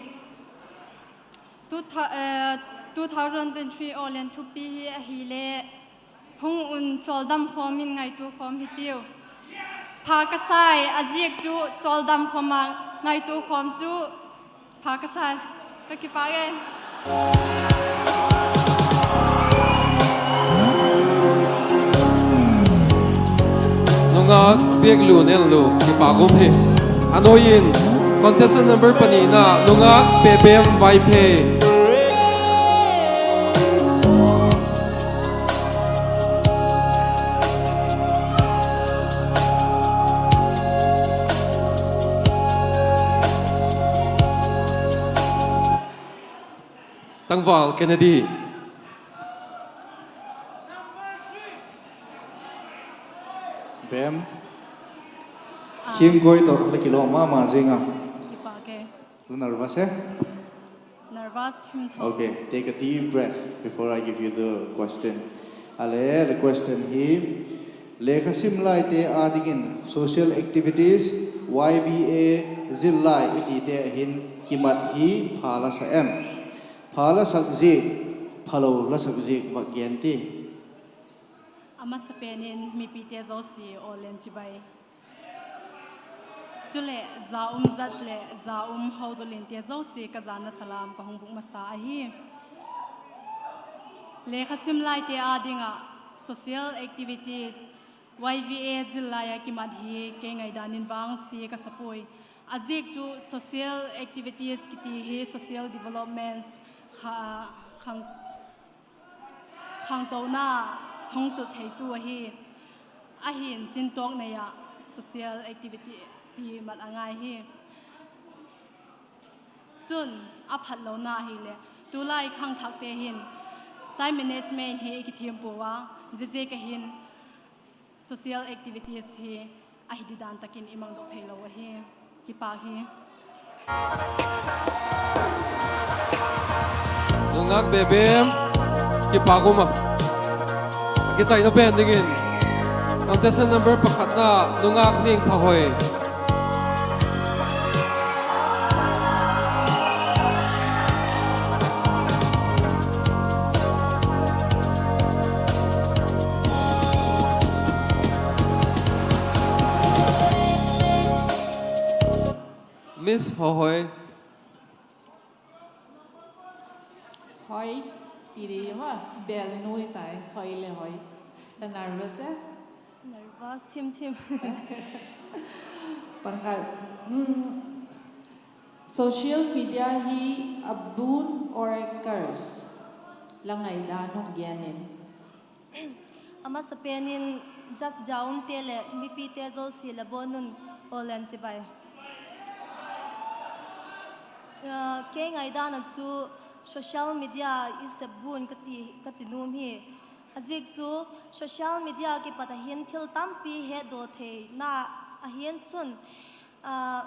Two thou-, eh, two thousand twenty-three Awllen thupi hi ahile, hung un chawldam khawm in ngaitua khawm hitiu. Pha ka sai, a ziak chu chawldam khawm a ngaitua khawm chu pha ka sai. Ka kipâk e. Nungak Biaklun L. Lu, kipâk um hi. A nuai in contestant number panina, nungak Pebem Vaiphei. Tangval Kennedy. Bem. Ah. Hing koi tawh la kilawm ma ma zing a. Kipâk e. La nervous e? Nervous thim tho. Okay, take a deep breath before I give you the question. A le, the question hi, lekha sim laite â dingin social activities, Y V A, zil lai i tite hin kimat hi pha la sa em? Pha la sak ziak, phalo la sak ziak vak gen ti. A masapen in mipite zosia Awllen chibai, chuleh za um judge leh za um hotu linte zosia ka jana salam ka hung bûk masa ahi. Lekha sim laite â ding ah social activities, Y V A zil lai ah kimat hi kei ngaidan in vangsia ka sa puai. A ziak chu social activities kiti hi social developments kha-, khang- khangtona hung tut theitu ahi. Ahin chintawk nei ah social activities hi mat a ngai hi. Chun, a phatlona ahileh, tulai khangthakte hin time management hi i kithiam pua a, ziaziak a hin social activities hi ahi didan tak in i mangdok theilo ahi. Kipâk hi. Ngak Bebem, kipâk um a. Kichaina pen dingin contestant number pakhatna, Nungak Niangphahoi. Miss Hohoi. Hoi, ti di ma, bêl nu i tai, hoi le hoi. La nervous e? Nervous thim thim. Pangkal, hmm. Social media hi a boon or a curse? La ngaidan hung gen in. A masapen in judge a umte leh mipite zosia la bawn un, aw len chibai. Ah, kei ngaidan ah chu social media is a boon ka ti, ka ti nuam hi. A ziak chu social media kipat ah hin thil tampi hetdaw theina ahi'n chun, ah,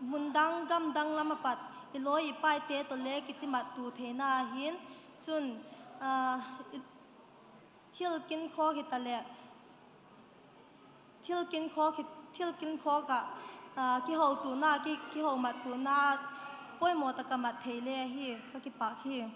mun dang gam dang lam ah pat i lawi i paite tawh le kitimattua theina ahi'n chun, ah, i, thil kinkhaw hitaleh, thil kinkhaw hi, thil kinkhaw ka, ah, kihotuana, ki, kihomattuana poimaw tak a mat thei le hi, ka kipâk hi.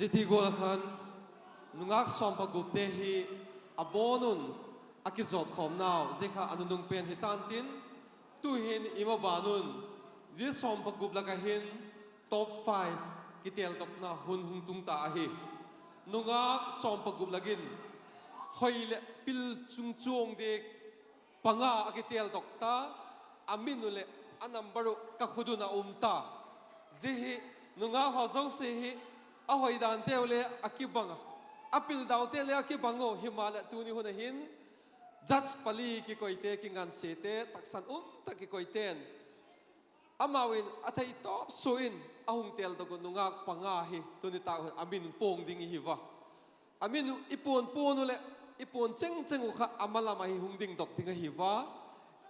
Zia ti gual ah khan, nungâk sawm pagupte hi a bawn un a kizawt khawmnau zia kha a nunung pen hi ta'n tin, tu'hin i maban un, zia sawm pagup lak ah hin top five kitêldokna hun hung tung ta ahi. Nungâk sawm pagup lak in hoi leh pil chungchuang diak panga a kitêldok ta, a min uh leh a number uh ka khut un a um ta. Zia hi nungâk haw zosia hi a hoidanteu le a kibang a, a pildaute le a kibang uh, himaleh tuni hun ah hin judge pali kikoite, kingansiate, taksan um tak kikoite'n amau in a theitawp sua in a hung têldok uh nungâk panga hi tuni tak hun a min puang ding i hi ua. A min uh i puan puan uh leh i puan chengcheng uh kha a ma lam ah hi hung dingdok ding ahi ua.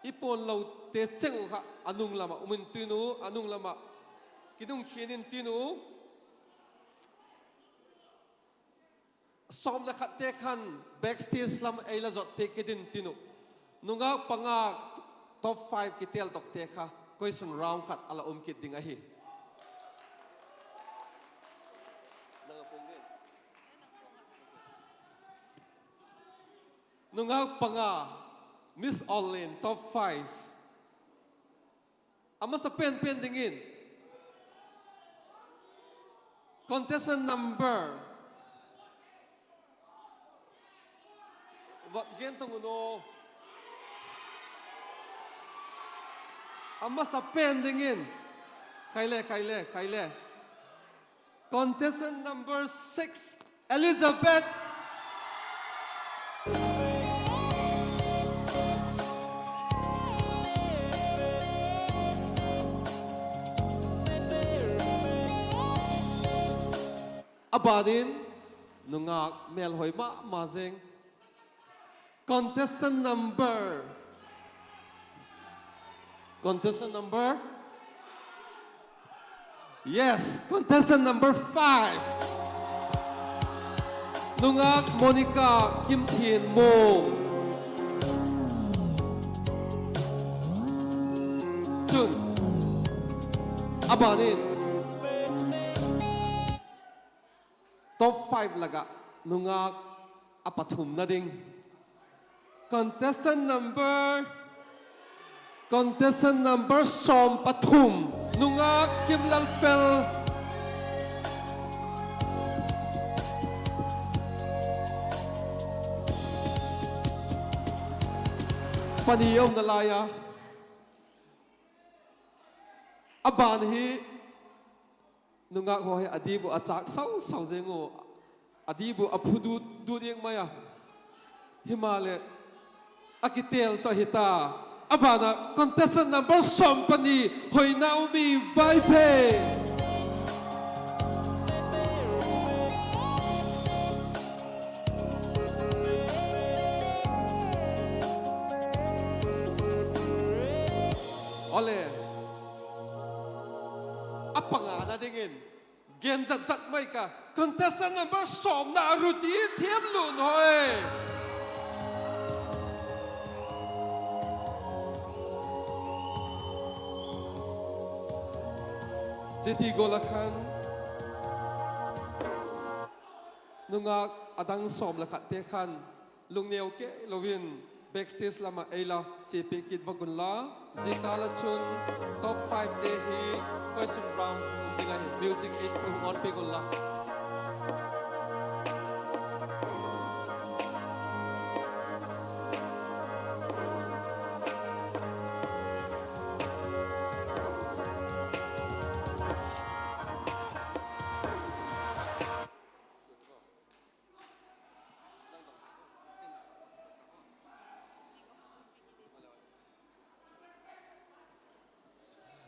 I puan lote cheng uh kha a nung lam ah um intin uh, a nung lam ah kinung khian intin uh. Sawm le khatte khan backstage lam ei la zot piak kit intin uh. Nungâk panga top five kitêldokte kha question round khat a la um kit ding ahi. Nungâk panga, Miss Orlin, top five. A masa pen pen dingin, contestant number, va gen tang un aw. A masa pen dingin, khai le, khai le, khai le. Contestant number six, Elizabeth. A ban in, nungâk mêlhoi ma ma zing, contestant number, contestant number, yes, contestant number five, nungâk Monica Kimthianmawl. Chun, a ban in, top five lak ah nungâk a pathumna ding, contestant number, contestant number sawm pathum, nungâk Kimlalfel. Pani a umna lai a, a ban hi, nungâk haw hi a dip uh a châk sau sau zing uh, a dip uh a phu dut dut ziang mai a. Himaleh, a kitêl chu ahi ta. A ban ah contestant number sawm pani, Hoinaumi Vaiphei. Awle, a pangana dingin, gen zat zat mai ka, contestant number sawmna, Ruti Thiamlunhoi. Zia ti gual ah khan, nungâk a dang sawm le khatte khan lungneu kei lo in backstage lam ah ei la chia piak kit vak unla, zia kâl ah chun top fivete hi question round ding ahi, music ei hung on piak unla.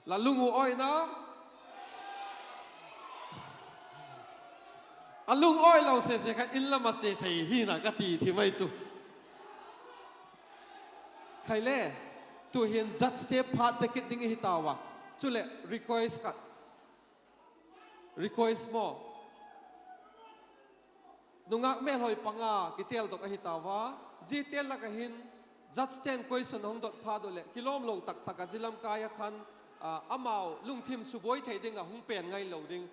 La lung u awina, a lung awi lo sese kha in lam ah chia thei hina ka ti thim ai chu. Khai le, tu'hin judgete phat pe kit ding i hi tau a. Chuleh request khat, request maw, nungâk mêlhoi panga kitêldok ahi tau a. Ziate lak ah hin judgeten question a hung dot phat uh leh kilawmlo tak tak ah zia lam kai ah khan, amau lungthim subuai thei ding ah hung pen ngailo ding.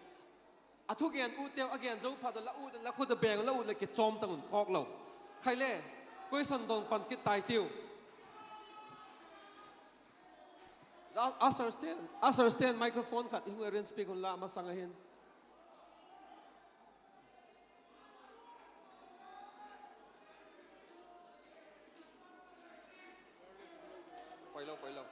A thugen utteu a gen zo phat a la ut, la khut a beng, la ut leh kichawm tak un khawk lo. Khai le, question dong pan kit tai tiu. Usherste'n, usherste'n microphone khat hung arrange piak unla masang a hin. Poi lo, poi lo.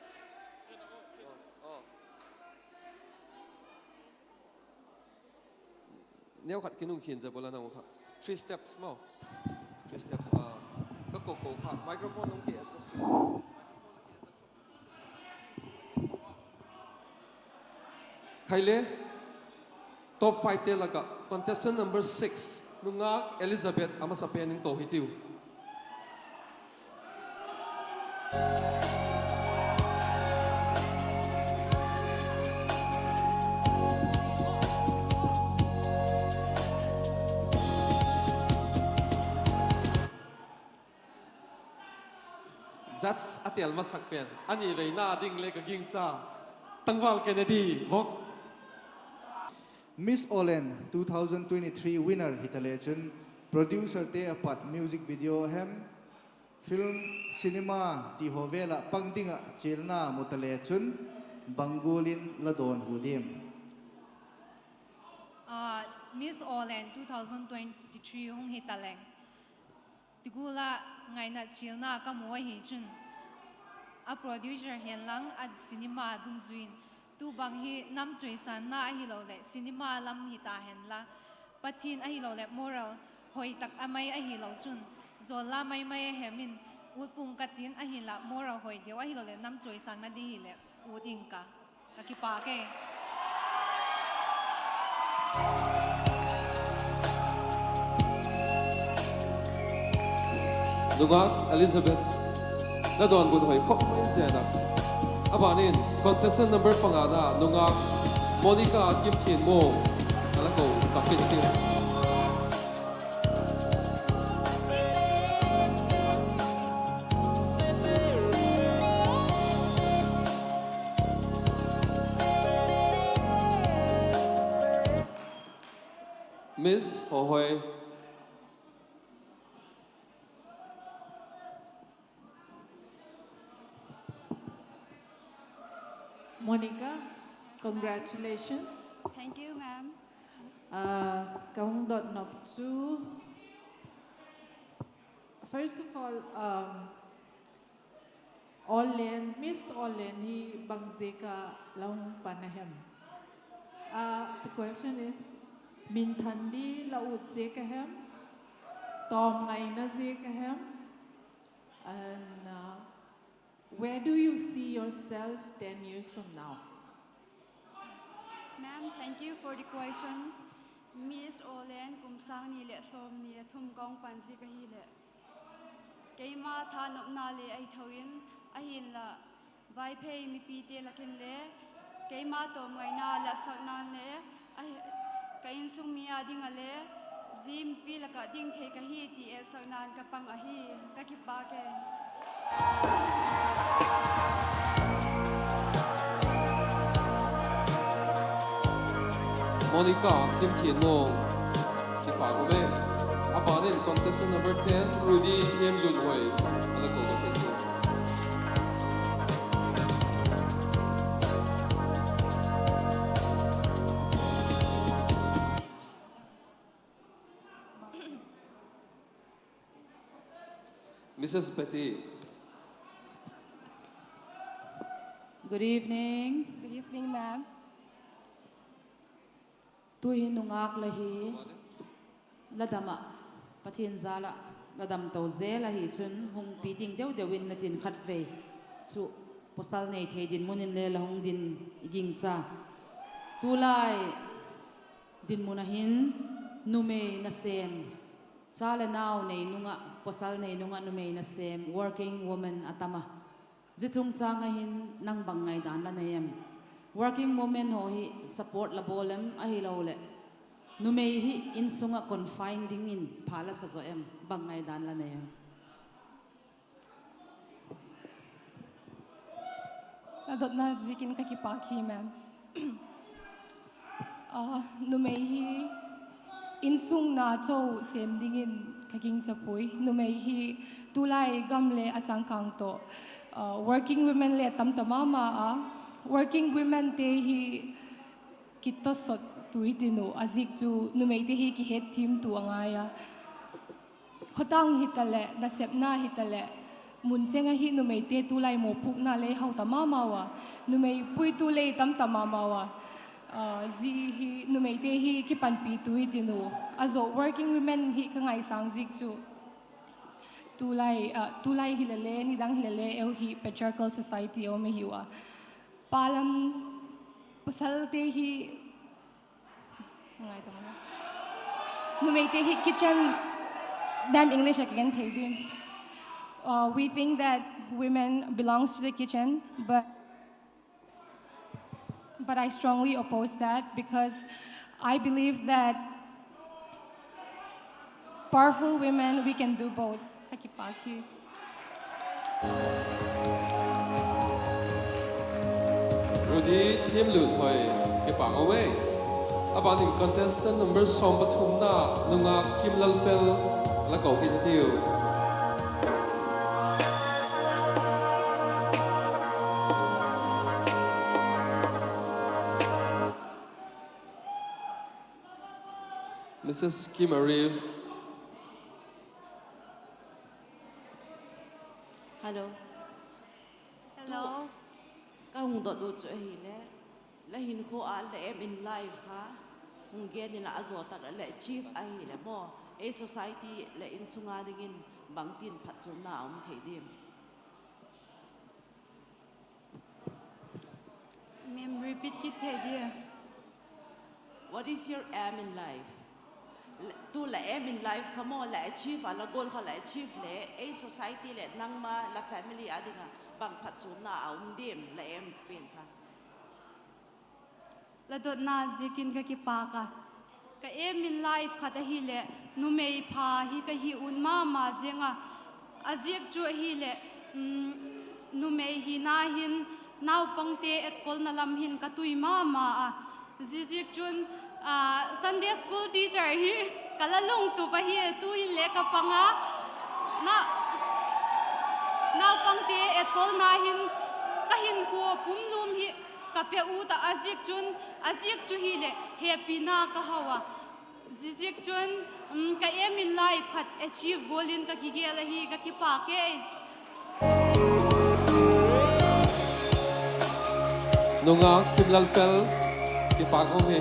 Neu khat kinung khin za bol a nang kha. Three steps maw. Three steps a. Ka ko ko kha. Microphone hung ki adjust. Khai le, top fivete lak ah contestant number six, Nungâk Elizabeth a masa pen in ko hitiu. Judge a tel masak pen a ni veina ding le ka gingcha. Tangval Kennedy bawk. Miss Awllen two thousand twenty-three winner hita le chun, producerte a pat music video hem, film, cinema ti haw vel ah pang ding ah chialna mu ta le chun, bang gual in la dawnhu diam? Miss Awllen two thousand twenty-three hung hita leng, ti gual ah ngaina chialna ka mu ahi chun, a producer hen lang a cinema dungzui in, tu bang hi nam chawisanna ahiloleh cinema lam hita hen la, Pathian ahiloleh moral hoi tak a mai ahilo chun, zawl la mai mai a hem in, ut pung ka tin ahinla moral hoi deu ahiloleh nam chawisanna di hileh ut ing ka. Ka kipâk e. Nungâk Elizabeth, la dawnbut hoi khop mai zen a. A ban in contestant number pangana, Nungâk Monica Kimthianmuang, a la ko tak kit hi. Miss Hohoi. Monica, congratulations. Thank you, ma'am. Ka hung dot nop chu, first of all, Awllen, Miss Awllen hi bang ziak a la hung pan a hem? The question is, minthan di la ut ziak a hem? Tawm ngaina ziak a hem? And where do you see yourself ten years from now? Ma'am, thank you for the question. Miss Awllen kum sâng ni leh sawmni leh thum ka hung pan ziak ahileh, keima thanopna le ahi tho in, ahinla, Vaiphei mipite lak in le keima tawm ngaina latsakna'n le, ka insung mi â ding ah le, zia mipi lak ah ding thei ka hi ti etsakna'n ka pang ahi. Ka kipâk e. Monica Kimthianmuang, kipâk um e. A ban in contestant number ten, Rudy Thiamlunhoi, a la ko ding ahi. Missus Betty. Good evening. Good evening, ma'am. Tu'hin nungâk la hi, la dam ah, Pathian jal ah la dam to zel ahi chun hung piting deu deu in la tin khatvei chu pawsal nei thei dinmun in le la hung din i gingcha. Tulai dinmun ah hin numei nasêm, cha le nau nei nung ah, pawsal nei nung ah numei nasêm, working woman a tam a. Zia chungchâng ah hin nang bang ngaidan la nei em? Working woman haw hi support la bawl em, ahiloleh numei hi insung ah confine dingin pha la sa zaw em? Bang ngaidan la nei em? La dotna ziakin ka kipâk hi, ma'am. Ah, numei hi insung na chau sêm dingin ka gingcha puai. Numei hi tulai gam le a changkâng tawh, ah, working women le tam ta ma ma a. Working womente hi kitawsawttu i tin uh, a ziak chu numeite hi kihetthiamtu a ngai a. Khawtâng hitaleh, nasepna hitaleh, mun cheng ahi numeite tulai mawpuakna le hau ta ma mau a, numei puitu le tam ta ma mau a, ah, zia hi numeite hi kipanpitu i tin uh. A zaw working women hi ka ngaisâng ziak chu tulai, ah, tulai hile le, nidang hile le, eu hi patriarchal society a um i hiu a. Pa lam, pasalte hi, ngai ta ma, numeite hi kitchen, dam English ah ka gen thei ding. Uh, we think that women belongs to the kitchen, but, but I strongly oppose that because I believe that powerful women, we can do both. Ka kipâk hi. Rudy Thiamlunhoi, kipâk um e. A ban in contestant number sawm pathumna, nungak Kimlalfel, la ko kit hitiu. Missus Kim Arif. Hello. Hello. Ka hung dot u chu ahile, la hinkhua ah la aim in life kha hung gen inla, a zaw tak ah la achieve ahile maw, ei society leh insung a dingin bangtin phatchuamna a um thei diam? Ma'am, repeat kit thei dia? What is your aim in life? Tu la aim in life kha maw, la achieve a, la goal kha la achieve le ei society leh nangma la family a ding ah bang phatchuamna a um diam, la aim pen kha? La dotna ziakin ka kipâk a. Ka aim in life khat ahileh numei pha hi ka hi ut ma ma ziang a. A ziak chu ahileh, numei hina hin naupangte etkolna lam hin ka tui ma ma a. Ziaziakchun, Sunday school teacher hi ka la lungtup ahi, tu'hin le ka pang a. Naupangte etkolna hin ka hinkhua pumlum hi ka pe ut a, a ziak chun, a ziak chu hileh hepina ka hau a. Ziaziakchun, ka aim in life khat achieve gual in ka kigel ahi, ka kipâk e. Nungak Kimlalfel, kipâk um hi.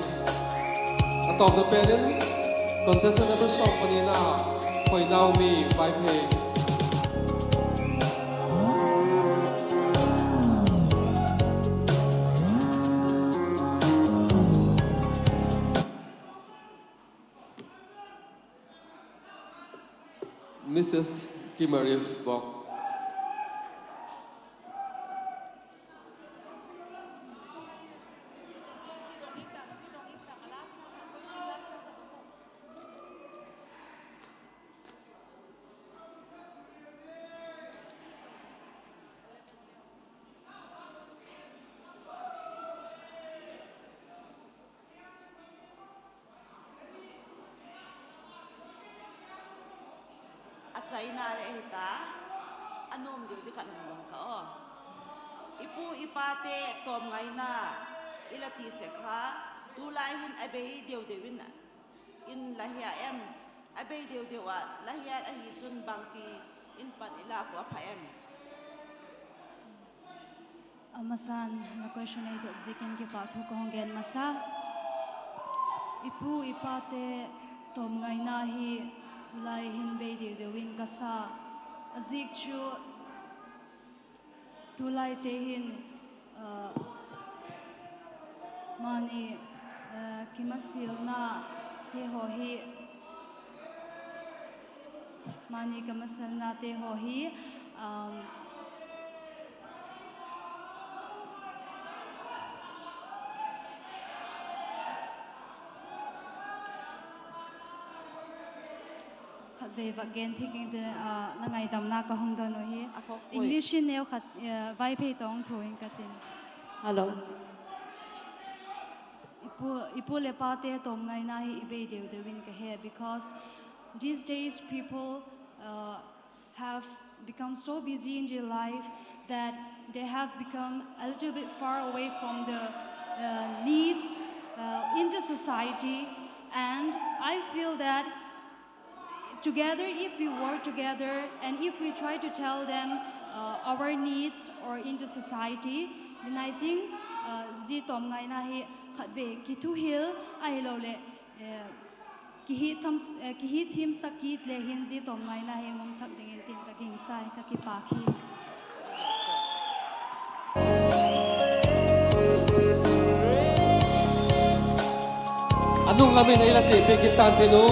A tawpna pen in contestant number sawm panina, Khoinaumi Vaiphei. Missus Kim Arif bawk. A chaina leh hita, a nuam deu di khat hung dong ka aw. I pu i pate tawmngaina i la ti sek kha, tulai hin a bei deu deu in, in la hia em? A bei deu deu ah la hiat ahi chun bangti in pan i lak uh a pha em? A masan, la question ei dot ziakin kipâk thu ka hung gen masa. I pu i pate tawmngaina hi tulai hin bei deu deu in ka sa. A ziak chu tulaite hin, mani, kimasilnate haw hi, mani kimasilnate haw hi, khatvei vak gen thik ing tin, la ngaidamna ka hung don uh hi. English in neu khat, Vaiphei tawh thu in ka tin. I pu leh pate tawmngaina hi i bei deu deu in ka he, because these days people, uh, have become so busy in their life that they have become a little bit far away from the, uh, needs, uh, in the society. And I feel that together, if we work together and if we try to tell them, uh, our needs or in the society, then I think, uh, zia tawmngaina hi khatvei kithuhil ahiloleh, eh, kihi tham, eh, kihi thiamsak kit le hin zia tawmngaina hi ngum thak dingin tin ka gingchai, ka kipâk hi. A nung lam in ei la chia piak kit tan tin u.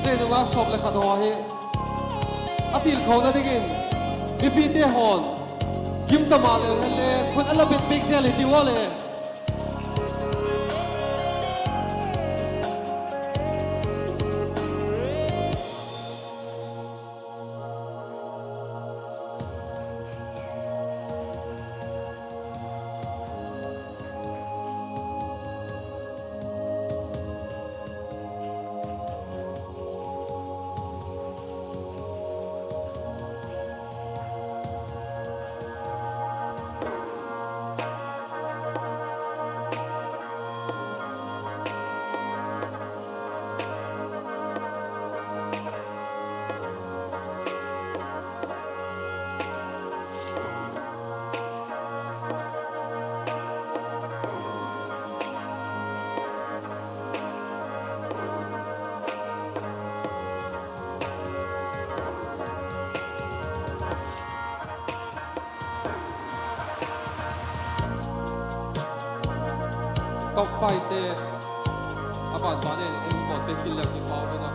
Zia nung a sawm le khat haw hi a tilkhona dingin mipite haw'n gim ta maleu hen le khut a la bit piak zel hi tiu aw le. Top five te a ban ban in ei hung bawl pek kit leu kipak un a.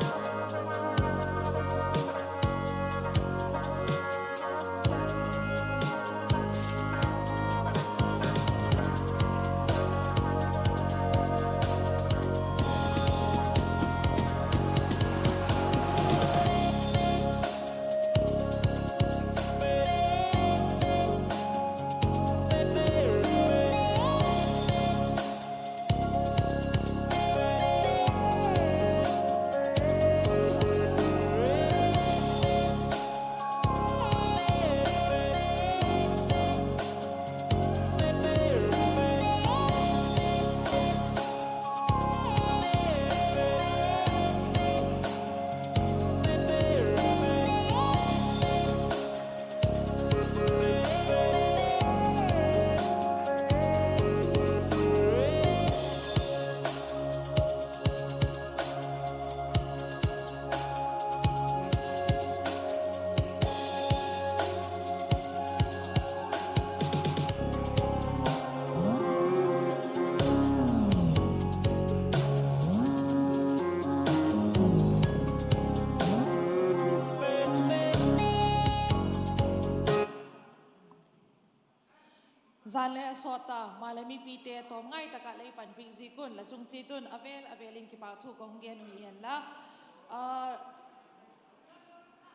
Zan le a sawt ta, maleh mipite tawm ngai tak ah lei panpiak ziak un la chung chiat un a vêl a vêl in kipakthu ka hung gen uh hi hen la.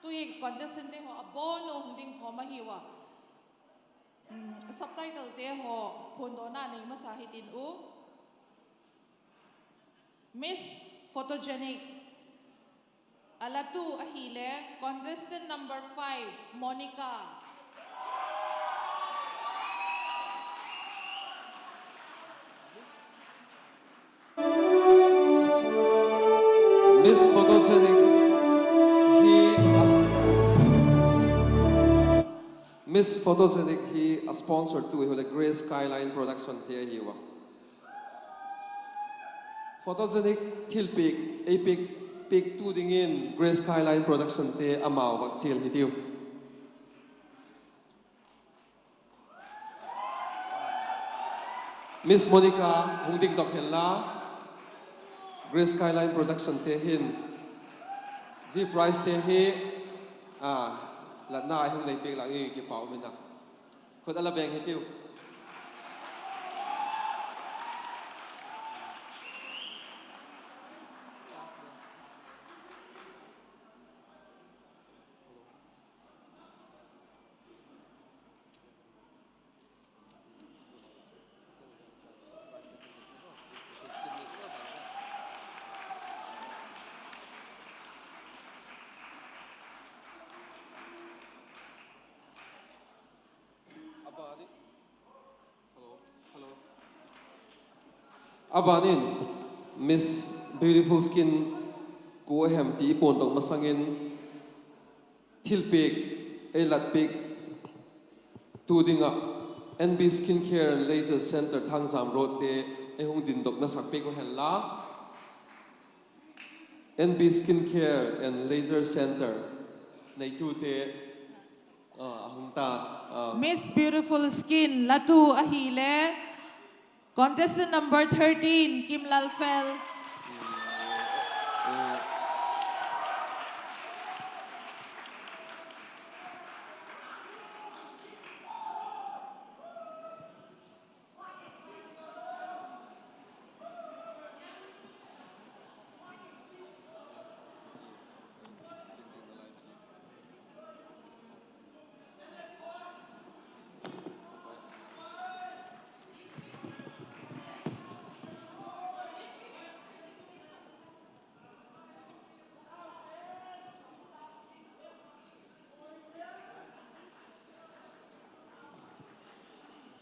Tu'hin contestantte haw a bawn uh hung ding khawm ahiu a, subtitlete haw phuandawna nei masa hitin u. Miss Photogenic a latu ahile contestant number five, Monica. Miss Photogenic hi a, Miss Photogenic hi a sponsortu ahileh Grace Skyline Productionte ahiu a. Photogenic thilpiak ei piak, piaktu dingin Grace Skyline Productionte amau vak chial hitiu. Miss Monica hung dingdok hen la, Grace Skyline Productionte hin zia prizete hi latna a hung nei piak lak hi kipâk um in a, khut a la beng hitiu. A ban in Miss Beautiful Skin kua hem ti i puandok masang in, thilpiak ei lat piaktu ding ah N B Skin Care and Laser Centre Thangzam Roadte ei hung dingdok nasak piak uh hen la. N B Skin Care and Laser Centre neitute a hung ta. Miss Beautiful Skin latu ahile contestant number thirteen, Kim Lalfel.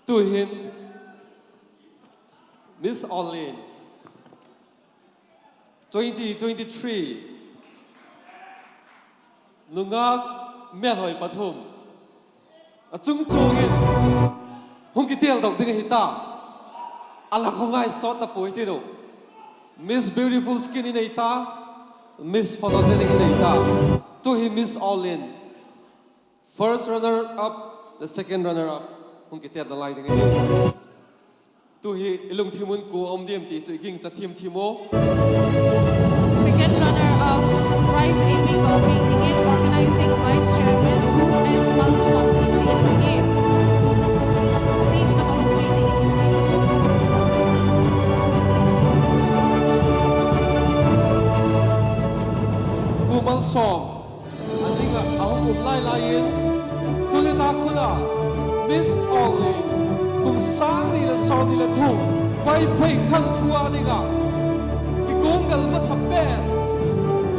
Tu'hin Miss Orlin twenty twenty-three nungak mêlhoi pathum a chungchuang in hung kiteldok ding ahi ta. A la khawngai sawt ta puai ti lo. Miss Beautiful Skin i nei ta, Miss Photogenic i nei ta. Tu'hin Miss Orlin first runner up, the second runner up hung kitel nalai ding ahi. Tu'hin i lungthim un kua um diam ti chu i gingcha thim thim u. Second runner up, prize ei piak tawh piak dingin organizing vice chairman Pu S Malsawm hi chiat ding in stage number hung piak dingin i chiat u. Pu Malsawm a ding ah a hung um lai lai in, tu nitâk hun a Miss Orlin kum sâng ni leh sawmni leh thum Vaiphei khangthu a ding ah kiguanggal masa pen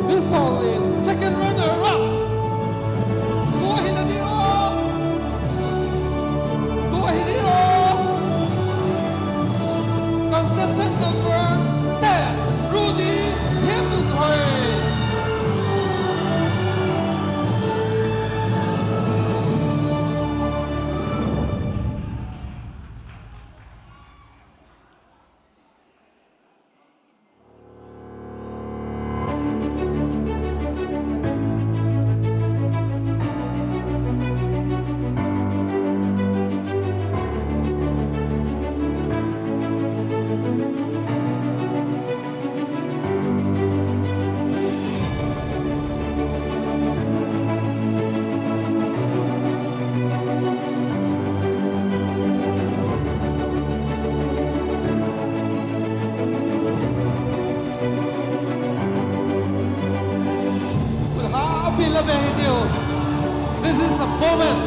Miss Orlin second runner up kua hi na di aw? Kua hi di aw? Contestant number ten, Rudy Thiamnunhoi. This is a moment.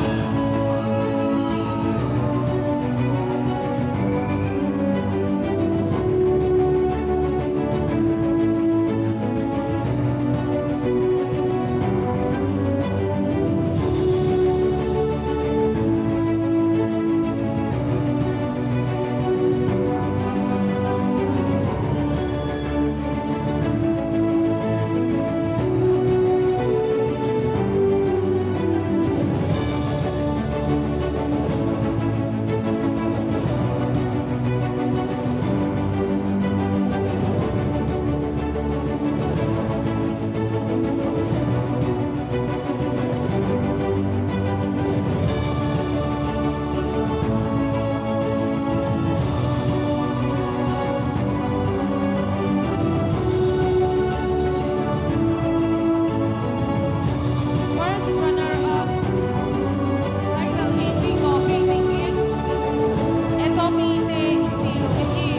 First runner up, title eight, Atomy te i chia lo ahi.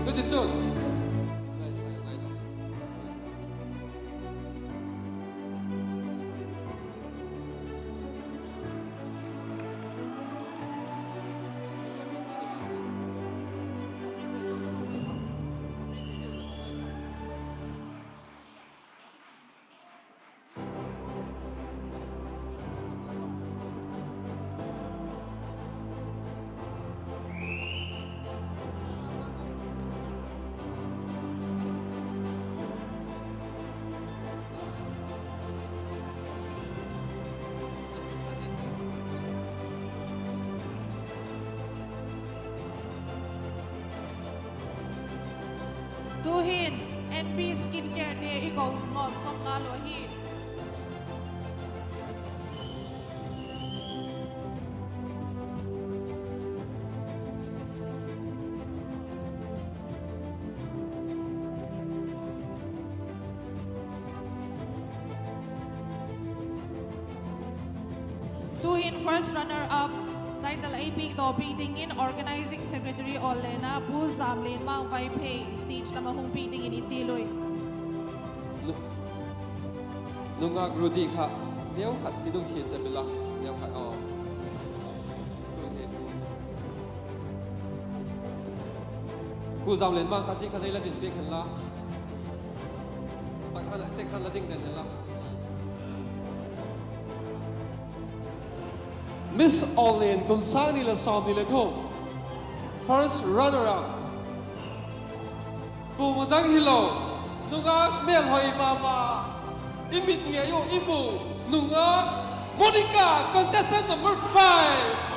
Chuti chun, Tu'hin N B Skincare te i ko nuam sawm ngal uh ahi. Tu'hin first runner up, title eight piakdawpi dingin Organising Secretary Awllen a Pu Zamlenmang Vaiphei stage lam ah hung piak dingin i chial ui. Nungak Rudy kha, neu khat ti lungkhiat cha bila, neu khat aw. Pu Zamlenmang kha zik kha nei la din piak hen la. Tak khan, tak khan la ding den hen la. Miss Awllen kum sâng ni leh sawmni leh thum, first runner up. Kuama dang hilo, nungak mêlhoi ma ma, i mit ngei u i mu, nungak Monica, contestant number five.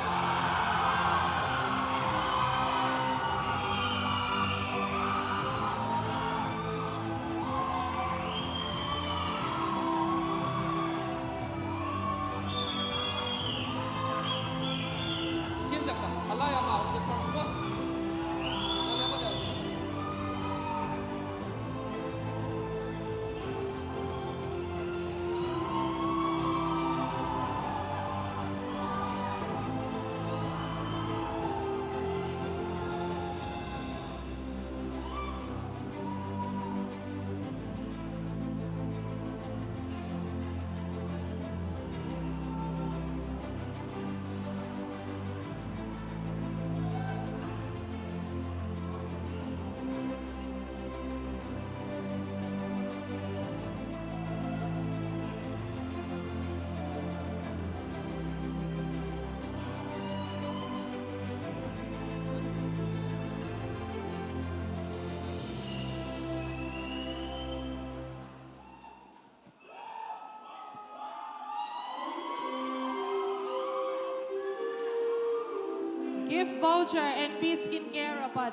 Gift voucher, N B Skincare a pat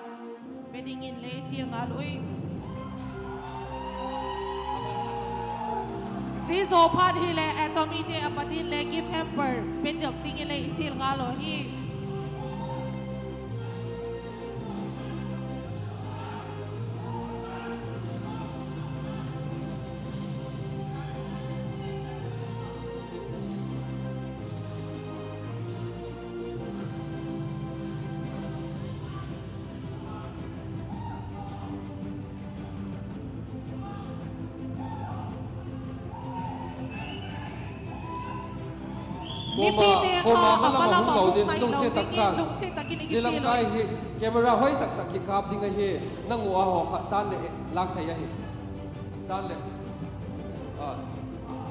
pe dingin le i chial ngal ui. Zia zaw phat hileh Atomyte a pat in le gift hamper pe dok dingin le i chial ngal uh hi. Mipite kha a malam a hung tai lo dingin lungsiat tak in i kichial ui. Zia lam kai hi camera hoi tak tak kikâp ding ahi. Nang u a haw kha dan leh lâk thei ahi. Dan leh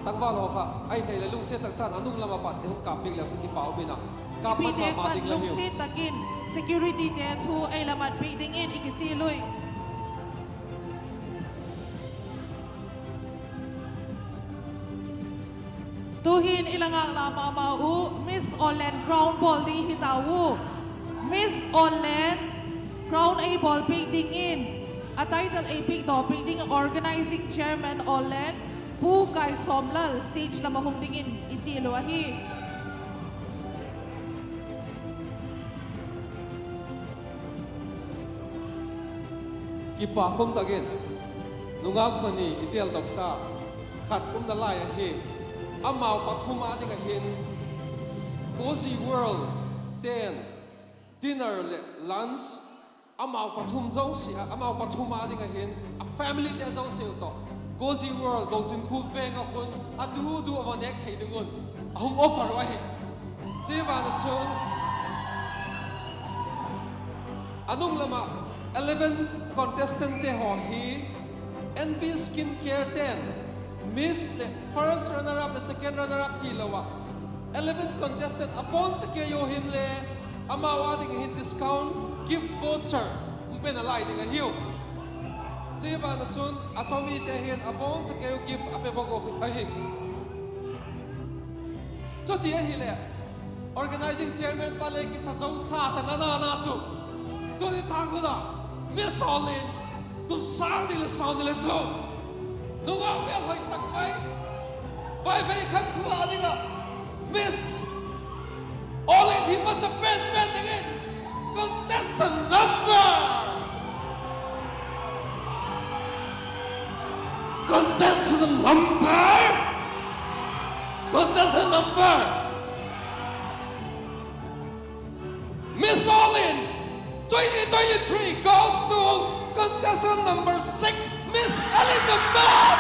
tangval haw kha ahi thei leh lungsiat tak chan a nung lam a pat i hung kâp piak leu chun kipak um in a, kâp mat ma ma ding la hiu. Lungsiat tak in securityte thu ei la mat piak dingin i kichial ui. Tu'hin i la ngâk la ma ma u, Miss Awllen crown bawl ding hi tau. Miss Awllen crown ei bawl piak dingin, a title ei piakdaw piak ding Organising Chairman Awllen, Pu Kaisawmlal stage lam a hung dingin i chial u ahi. Kipak um tak in nungâk pani i teldok ta, khat umna lai ahi. Amau pathum â ding ahin Cozy World ten dinner leh lunch, amau pathum zosia, amau pathum â ding ahin a familyte zosiau tawh Cozy World Gochin Khup veng ah khun a du du a va nêk thei ding un a hung offer uh ahi. Zia ban ah chun a nung lam ah eleven contestantte haw hi N B Skin Care ten Miss leh first runner up leh second runner up tilo ah eleven contestant a bawn chakei u hinle amau â ding hin discount gift voucher hung pe nalai ding ahiu. Zia ban ah chun Atomyte hin a bawn chakei u gift a pe bawk uh ahi. Chuti ahileh, Organising Chairman pa le kisa zo sa ta na na na chu, tuni tâk hun ah Miss Awllen kum sâng ni leh sawmni leh thum, nungak mêlhoi tak mai, Vaiphei khang thu â ding ah Miss Awllen hi masa pen pen dingin contestant number, contestant number, contestant number, Miss Awllen twenty twenty-three goes to contestant number six, Miss Elizabeth.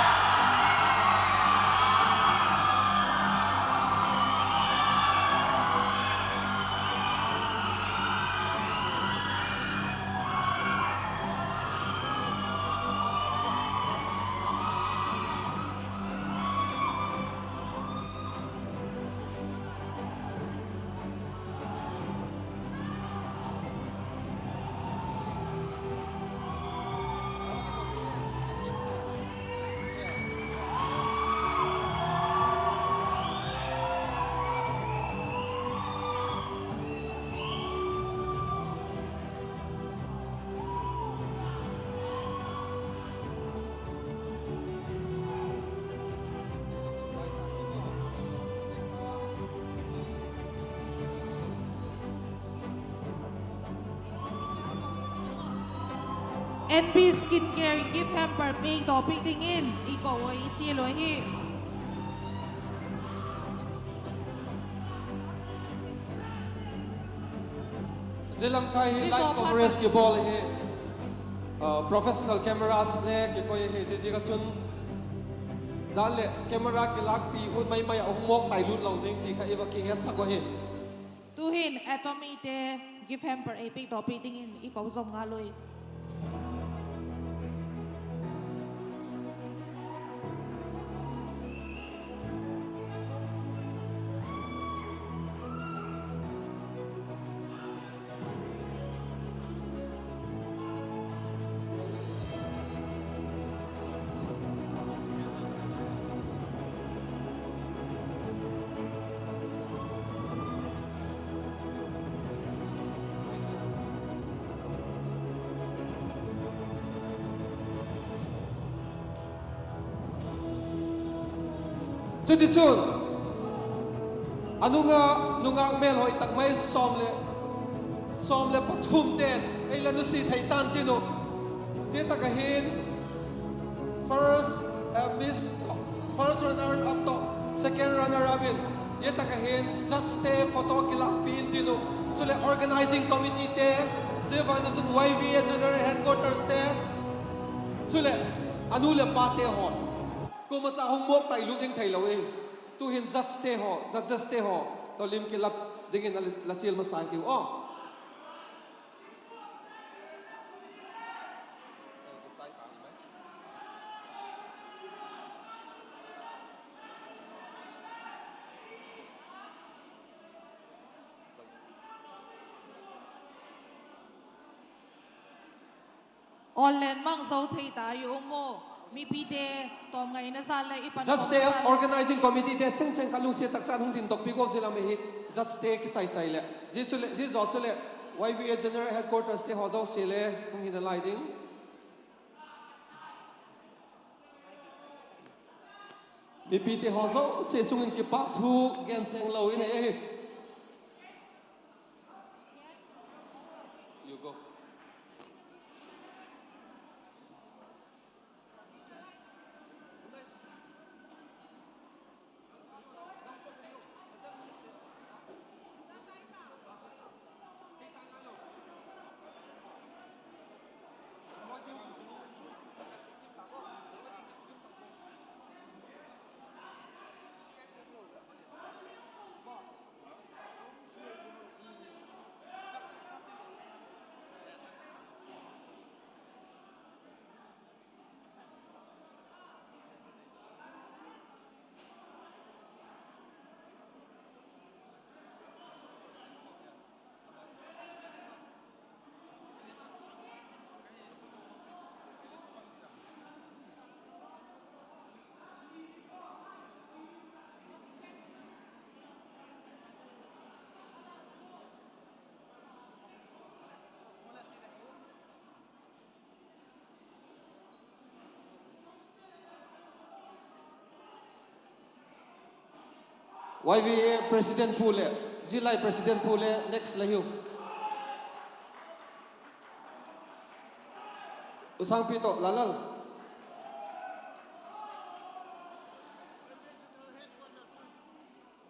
N B Skin Care gift hamper piakdaw piak dingin i ko ui, i chial ui hi. Zia lam kai hi live coverage kibawl hi, professional cameras le kikoi ahi, ziaziak ah chun dan leh camera kilâkpi ut mai mai ah hung mawk tai lut lo ding ti kha i va kihetsak uh hi. Tu'hin Atomyte gift hamper ei piakdaw piak dingin i ko zom ngal ui. Chutichun, a nung ah nungak mêlhoi tak mai sawm leh, sawm leh pathumte'n ei la nusia thei ta'n tin uh. Zia tak ah hin first, Miss, first runner up tawh second runner up in, zia tak ah hin judgete photo kilâkpi intin uh. Chuleh organising committeete, zia ban ah chun Y V A General Headquarterste, chuleh a nu leh pate haw, kuama cha hung mawk tai lut ding theilo i. Tu'hin judgete haw, judgeste haw Lim kilap dingin la chial masa hitiu aw. Aw, len mang zo thei ta i um u. Mipite tawm ngaina zat leh i pan Judgete, organizing committeete chengcheng kha lungsiat tak chan hung dindokpi gou zia lam hi. Judgete kichaichai leh zia zaw chuleh Y V A General Headquarterste haw zosia le hung hina lai ding. Mipite haw zosia chung in kipakthu gen seng lo i nei ahi. Y V A President pu leh, zillai President pu le next la hiu. U Sangpi tawh Lalal.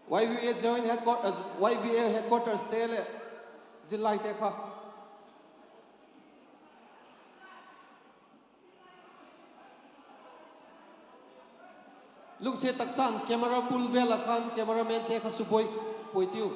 Y V A Joint Headquarter, Y V A Headquarterste leh zillaite kha. Lungsiat tak chan camera bul vel ah khan cameramante kha subuai puai tiu.